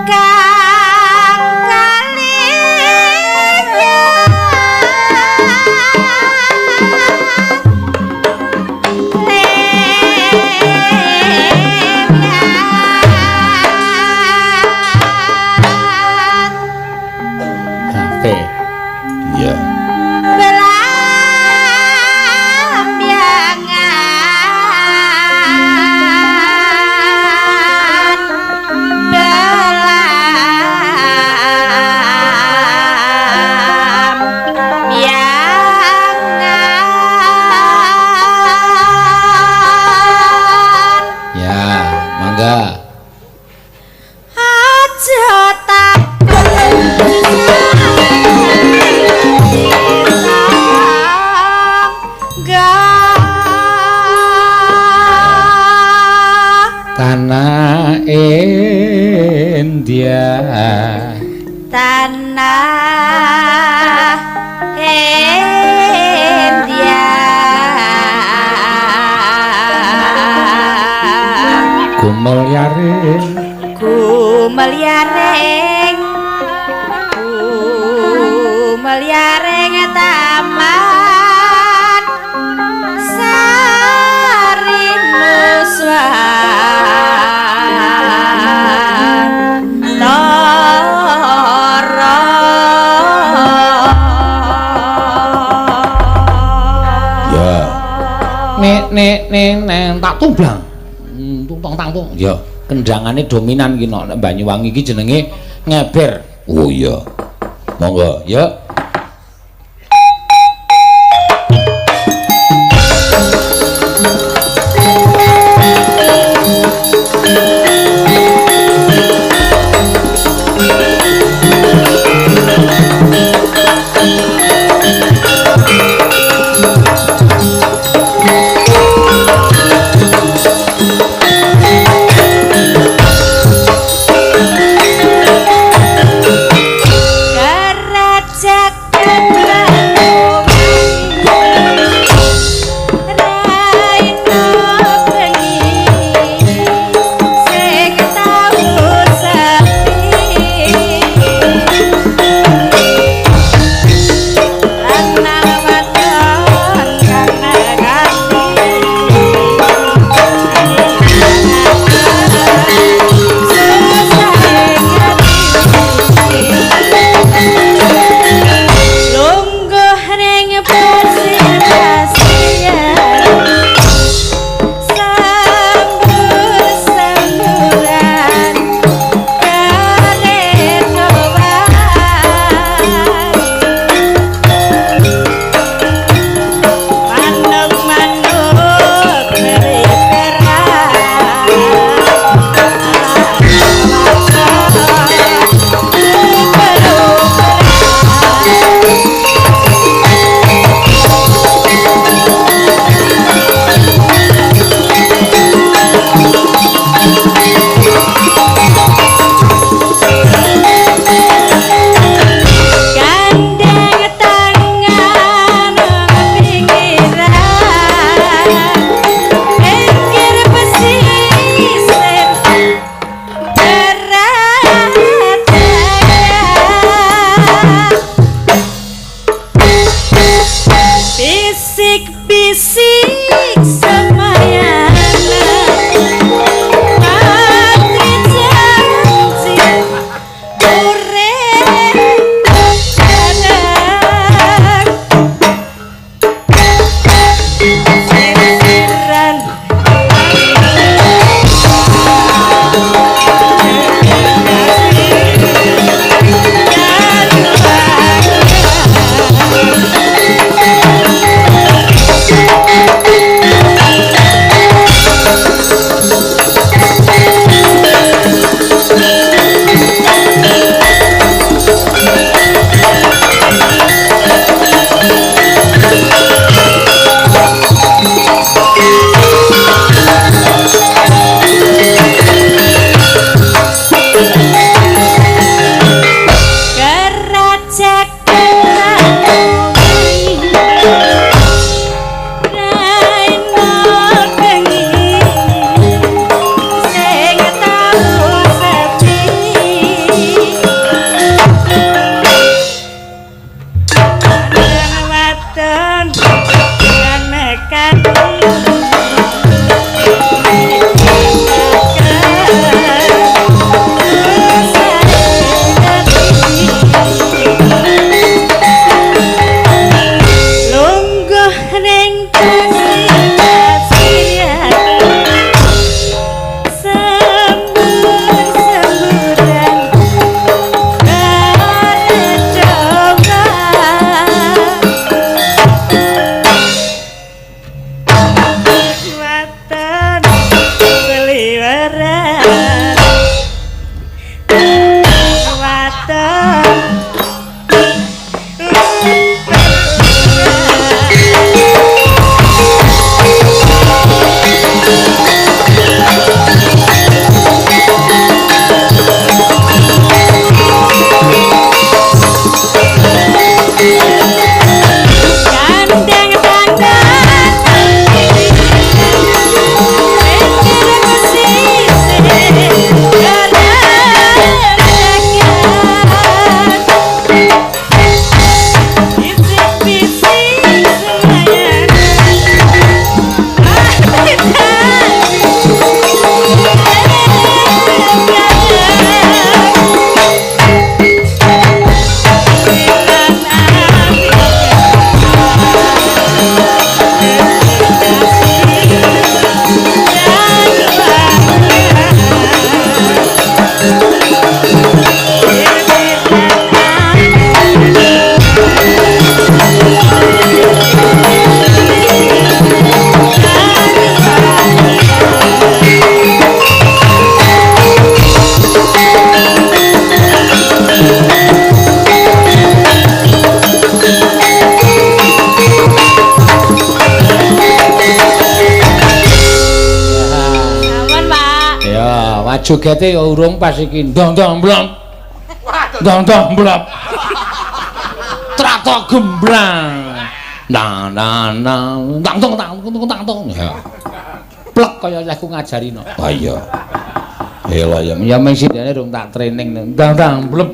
kang kalinya Kafe. Iya. Belambiangan belambiangan. Ya, mangga. Tanah India, tanah India, gumelyaring, gumelyaring, gumelyaring taman sari nuswantara. Ya. Nek nek nek nek tak tumblang. Tung tong tang tung. Ya, kendangane dominan ki nek Banyuwangi iki jenenge ngeber. Oh iya. Monggo, ya. Sembur-semburan. Jogete ya urung pas iki. Ndong ndong blong. Ndong ndong blong. Trato gembrang. Nah nah nah tang tong tang tong tang tong. Ya. Plek kaya aku ngajari no. Ah iya. Ya lah ya, ya mung sindene rung tak training. Ndang ndang blep.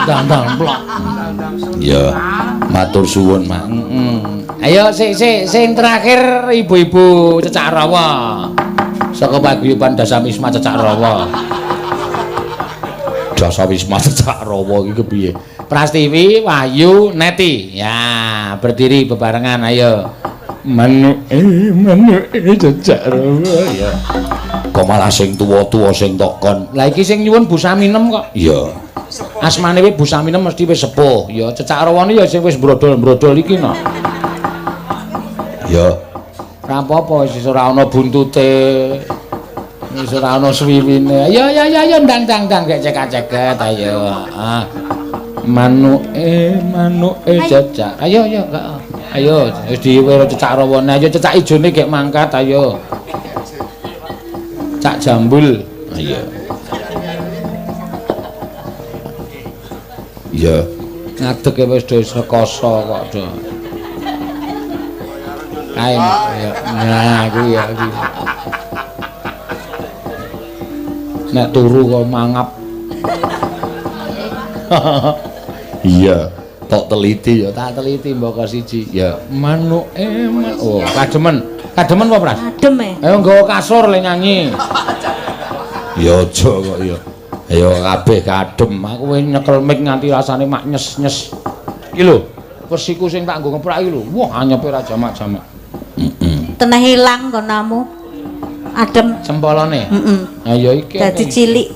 Ndang ndang blok. Ya. Matur suwun, Mak. Heeh. Ayo sik sik sing terakhir ibu-ibu Cecak Rawa. Saka paguyuban Dasamisma Cecak Rawa. Dasawisma Cecak Rawa iki kepiye? Prastiwi, Wahyu, Neti. Ya, berdiri bebarengan ayo. Manuke, manuke Cecak Rawa ya. Kok malah sing tuwa-tuwa sing tokon. Lah iki sing nyuwun Bu Saminem kok. Iya. Asmane wis Bu Saminem mesti wis sepuh. Ya Cecak Rawane ya sing wis brodol-brodol iki no. Ya. Ora apa-apa wis ora ana buntute. Wis ora ana swiwine. Ayo ayo ayo ayo ndang ndang ndang gek cekak-ceket ayo. Ah. Manuke, manuke Cecak. Ayo ayo ayo wis diwero Cecak Rawane. Ayo cecak ijone gek mangkat ayo. Cak jambul. Ayo. Iya. Ngadeg wis do rekoso kok do. Kae ya. Nah, kuwi ya kuwi. Nek turu kok mangap. Iya, tok teliti ya, tak teliti mboko siji. Ya, manuke oh, kademen. Kademen apa, Pras? Adem e. Ayo nggawa kasur le nyanyi. Ya aja kok ya. Ayo kabeh kadem. Aku wis nyekel mic nganti rasane mak nyes-nyes. Iki lho, wesiku sing tak nggo ngeprak iki lho. Wah, anyepe ra jamak-jamak. Heeh. Teneh ilang konamu. Adem. Cempolone. Heeh. Ha ya iki. Dadi cilik.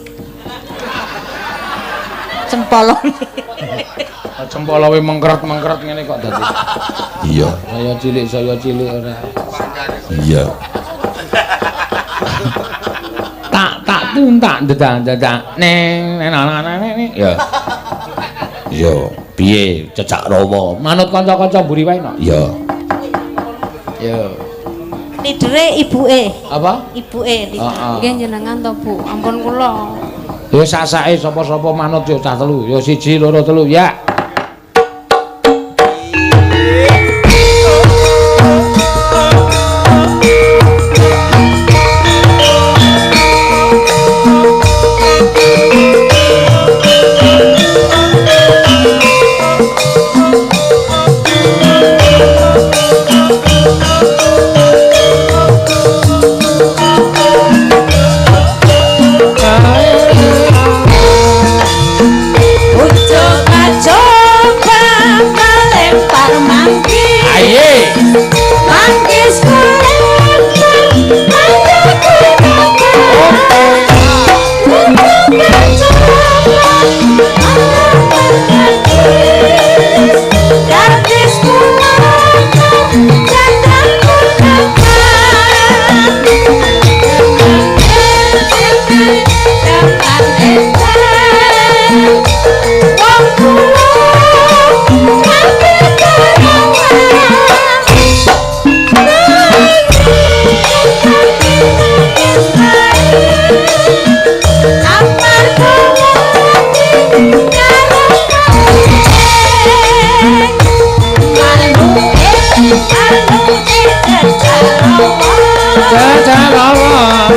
Cempolone. Cempolowe mengkeret-mengkeret ngene kok dadi. Iya, saya cilik ora. Iya. Tak tak tun tak dedang dedang neng neng neng neng. Ya. Yo, piye Cecak Rawa? Manut kanca-kanca mburi wae no. Iya. Yo. Lidere ibuke. Apa? Ibuke. Heeh. Nggih jenengan to, Bu. Ampun kula. Ya sak-sake sapa-sapa manut yo cah telu. Ya 1 2 3 ya. Coba melempar manggis. Aye. Manggis kulempar, gadis kulempar, janda Cecak Rawa.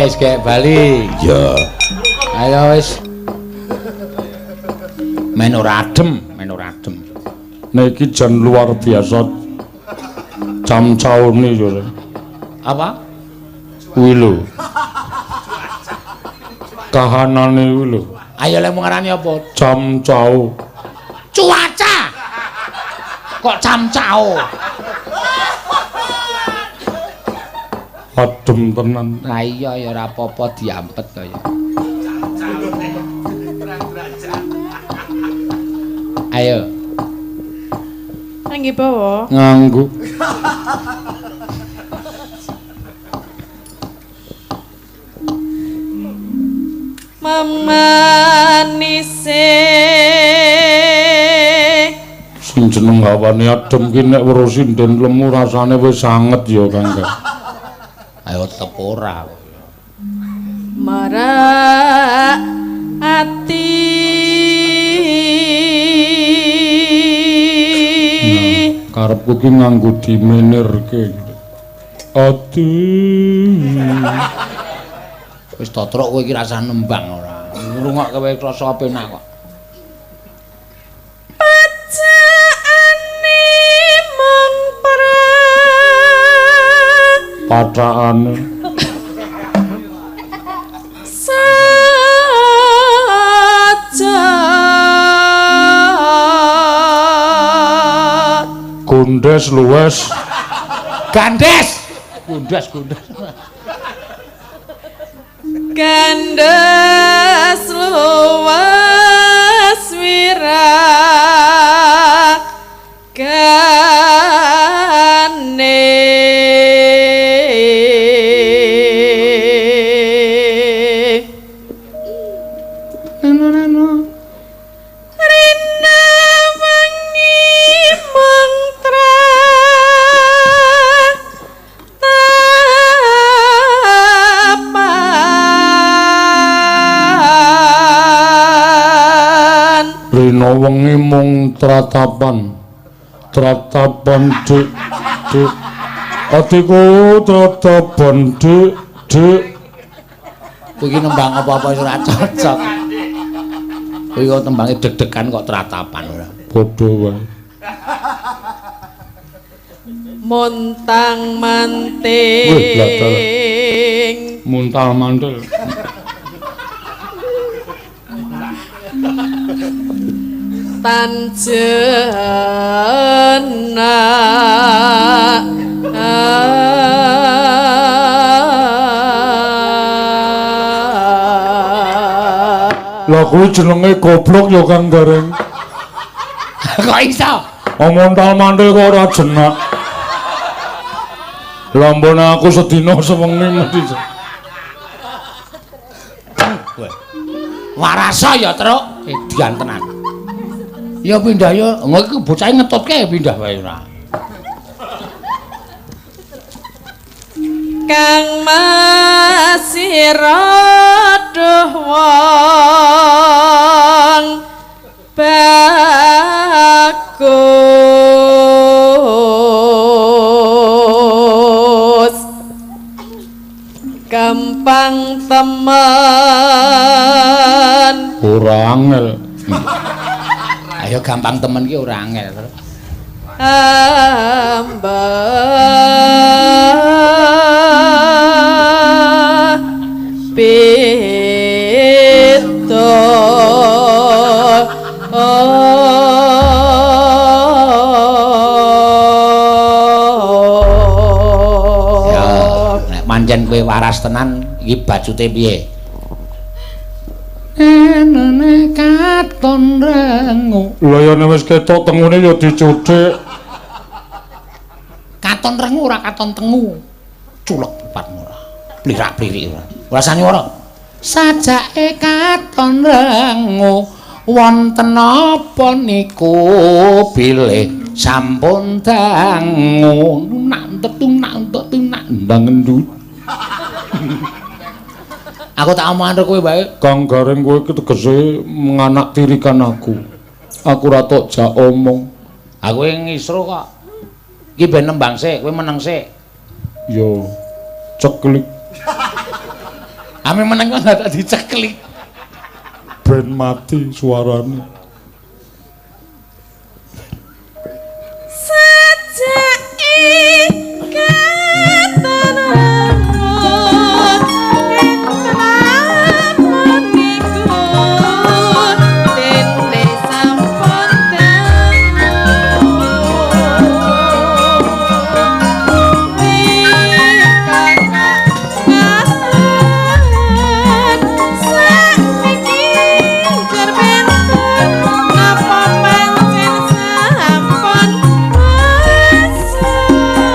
Wis gek bali. Iya. Ayo wis. Men ora adem, men ora adem. Niki jan luar biasa camcaune yo. Apa? Kuwi lho. Kahanane kuwi lho. Ayo lek ngarani apa? Camcau. Cuaca. Kok camcau? Adem tenan. Lah iya ya ora apa-apa diampet to ya. Ayo. Nangge bawa. Nganggo. Memanise sing jeneng hawane adem ki nek weruh sinden lemu rasane wis anget ya Kang. Ayo tetep ora. Marak ati. Karepku ki nganggo dimenirke. Ati. Wis totrok kowe iki rasah nembang ora. Ngrungokke kowe rasa penak kok. Pacaane mung perang. Pacaane saja. Gondes luwes. Gandes. Gondes gondes. Gandes luwes wiragane. Nano nano. Rina wengi mung tratapan. Rina wengi mung tratapan. Tratapan dik dik. Atiku tratapan dik dik. Kowe iki nembang apa-apa wis ora cocok. Kowe kok tembange deg-degan kok tratapan ora. Padha wae. Montang manting. Wih, bladar. Muntal mantil. Tan jenak. Lah kuwi jenenge goblok ya Kang Gareng. Kok iso? Montal mantil kok ora jenak. Lah mbon aku sedina sewengi mesti. Warasa ya, Truk. Edian tenan. Ya pindah ya, engko iki bocahe ngetutke pindah wae ora. Kang Masira duh wong bagus gampang temen ora angel. Ayo gampang temen ki ora angel. Hamba beda. Ya, nek pancen kowe waras tenan iki bacute piye? Enene katon rengu. Lha ya nek wis ketok tengune ya dicuthik. Katon rengu ora katon tengu. Culek pepatmu ora. Plirak-plirik ora. Rasane ora. Sajake katon rengu wonten apa niku bilih sampun dangu nak tetung nak tetung nak ndang endut. Aku tak omongan kowe wae. Kang Gareng kowe iki tegese nganaktirikan aku. Aku ora tok jak omong. Aku ngisro kok. Iki ben nembang sik, kowe meneng sik. Ya ceklik. Ame meneng kok dadak diceklik. Ben mati suarane. Sajake katon rengut lamun niku dene sampun dangu kakak ngaten sakniki jer benten napa pancen sampun bosen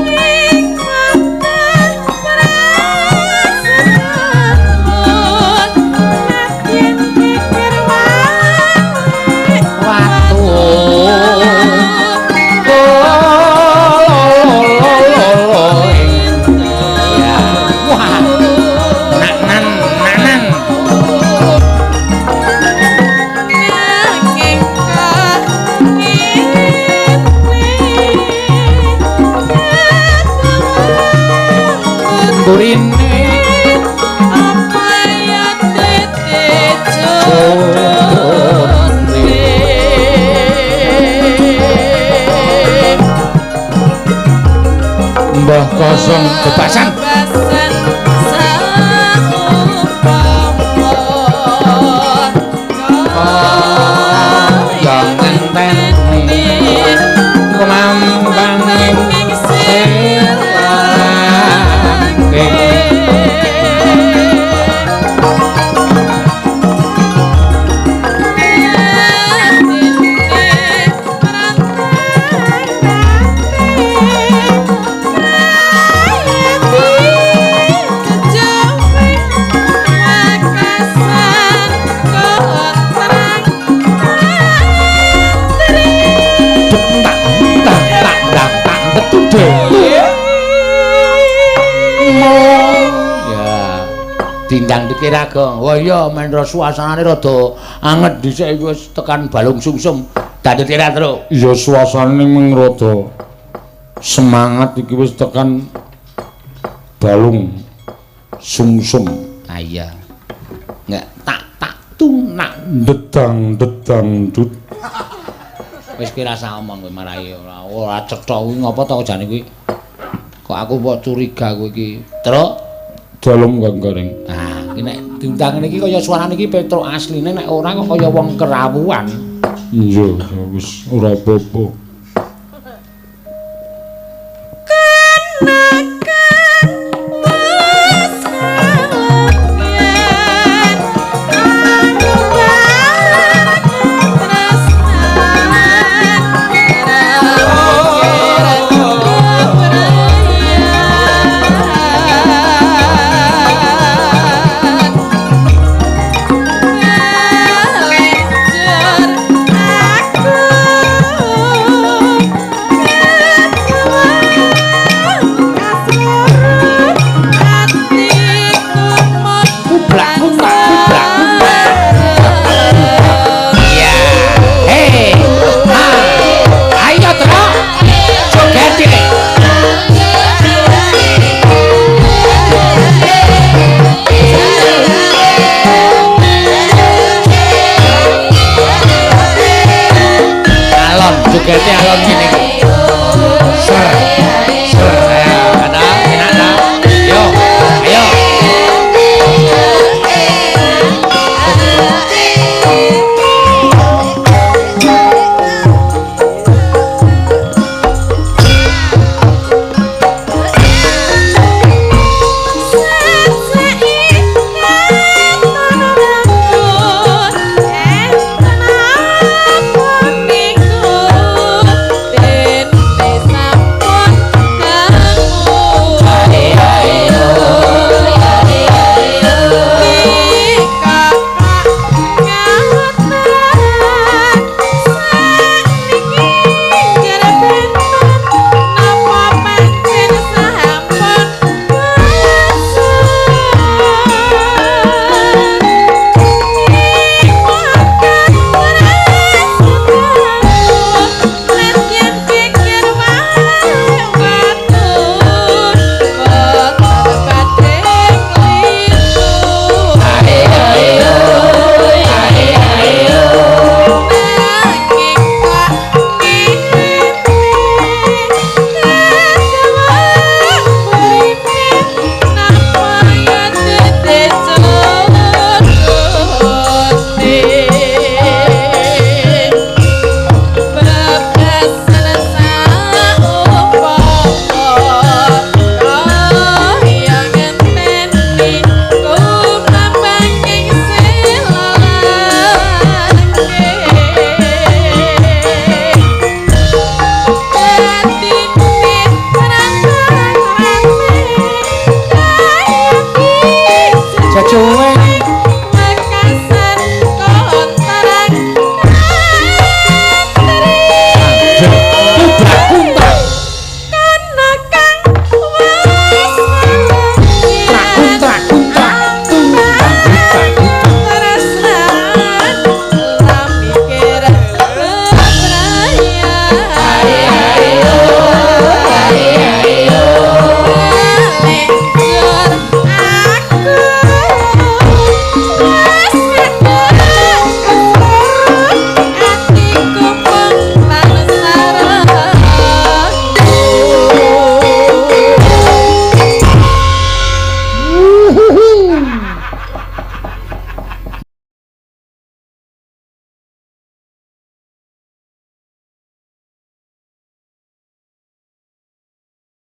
ing mata prasetun nadyan pikir wae Watu. Ya. Wah. Nanan, nanan. Nanging kok ngene Burine apa ya tete jodone. Mbah Kosong bebasan. Bebasan saumpama Kaya ngenteni kumambanging sirake. Tak tak tak tak tak betul. Ya. Dindang dikira gong. Wah iya mendra suasanane rada anget dhisik iki wis tekan balung sungsum. Dadi kira terus. Ya suasanane mung rada semangat iki wis tekan balung sungsum. Ah iya. Enggak tak tak tunak. Dedang dedang dut. Wis kowe rasa omong kowe marai ora ora cetha kuwi ngopo to jane kuwi. Kok aku kok curiga kowe iki. Truk. Dalem Kang Gareng. Nah, iki nek diundang ngene iki kaya suarane iki Petruk asline nek ora kok kaya wong kerawuan. Iya, ya wis ora apa-apa.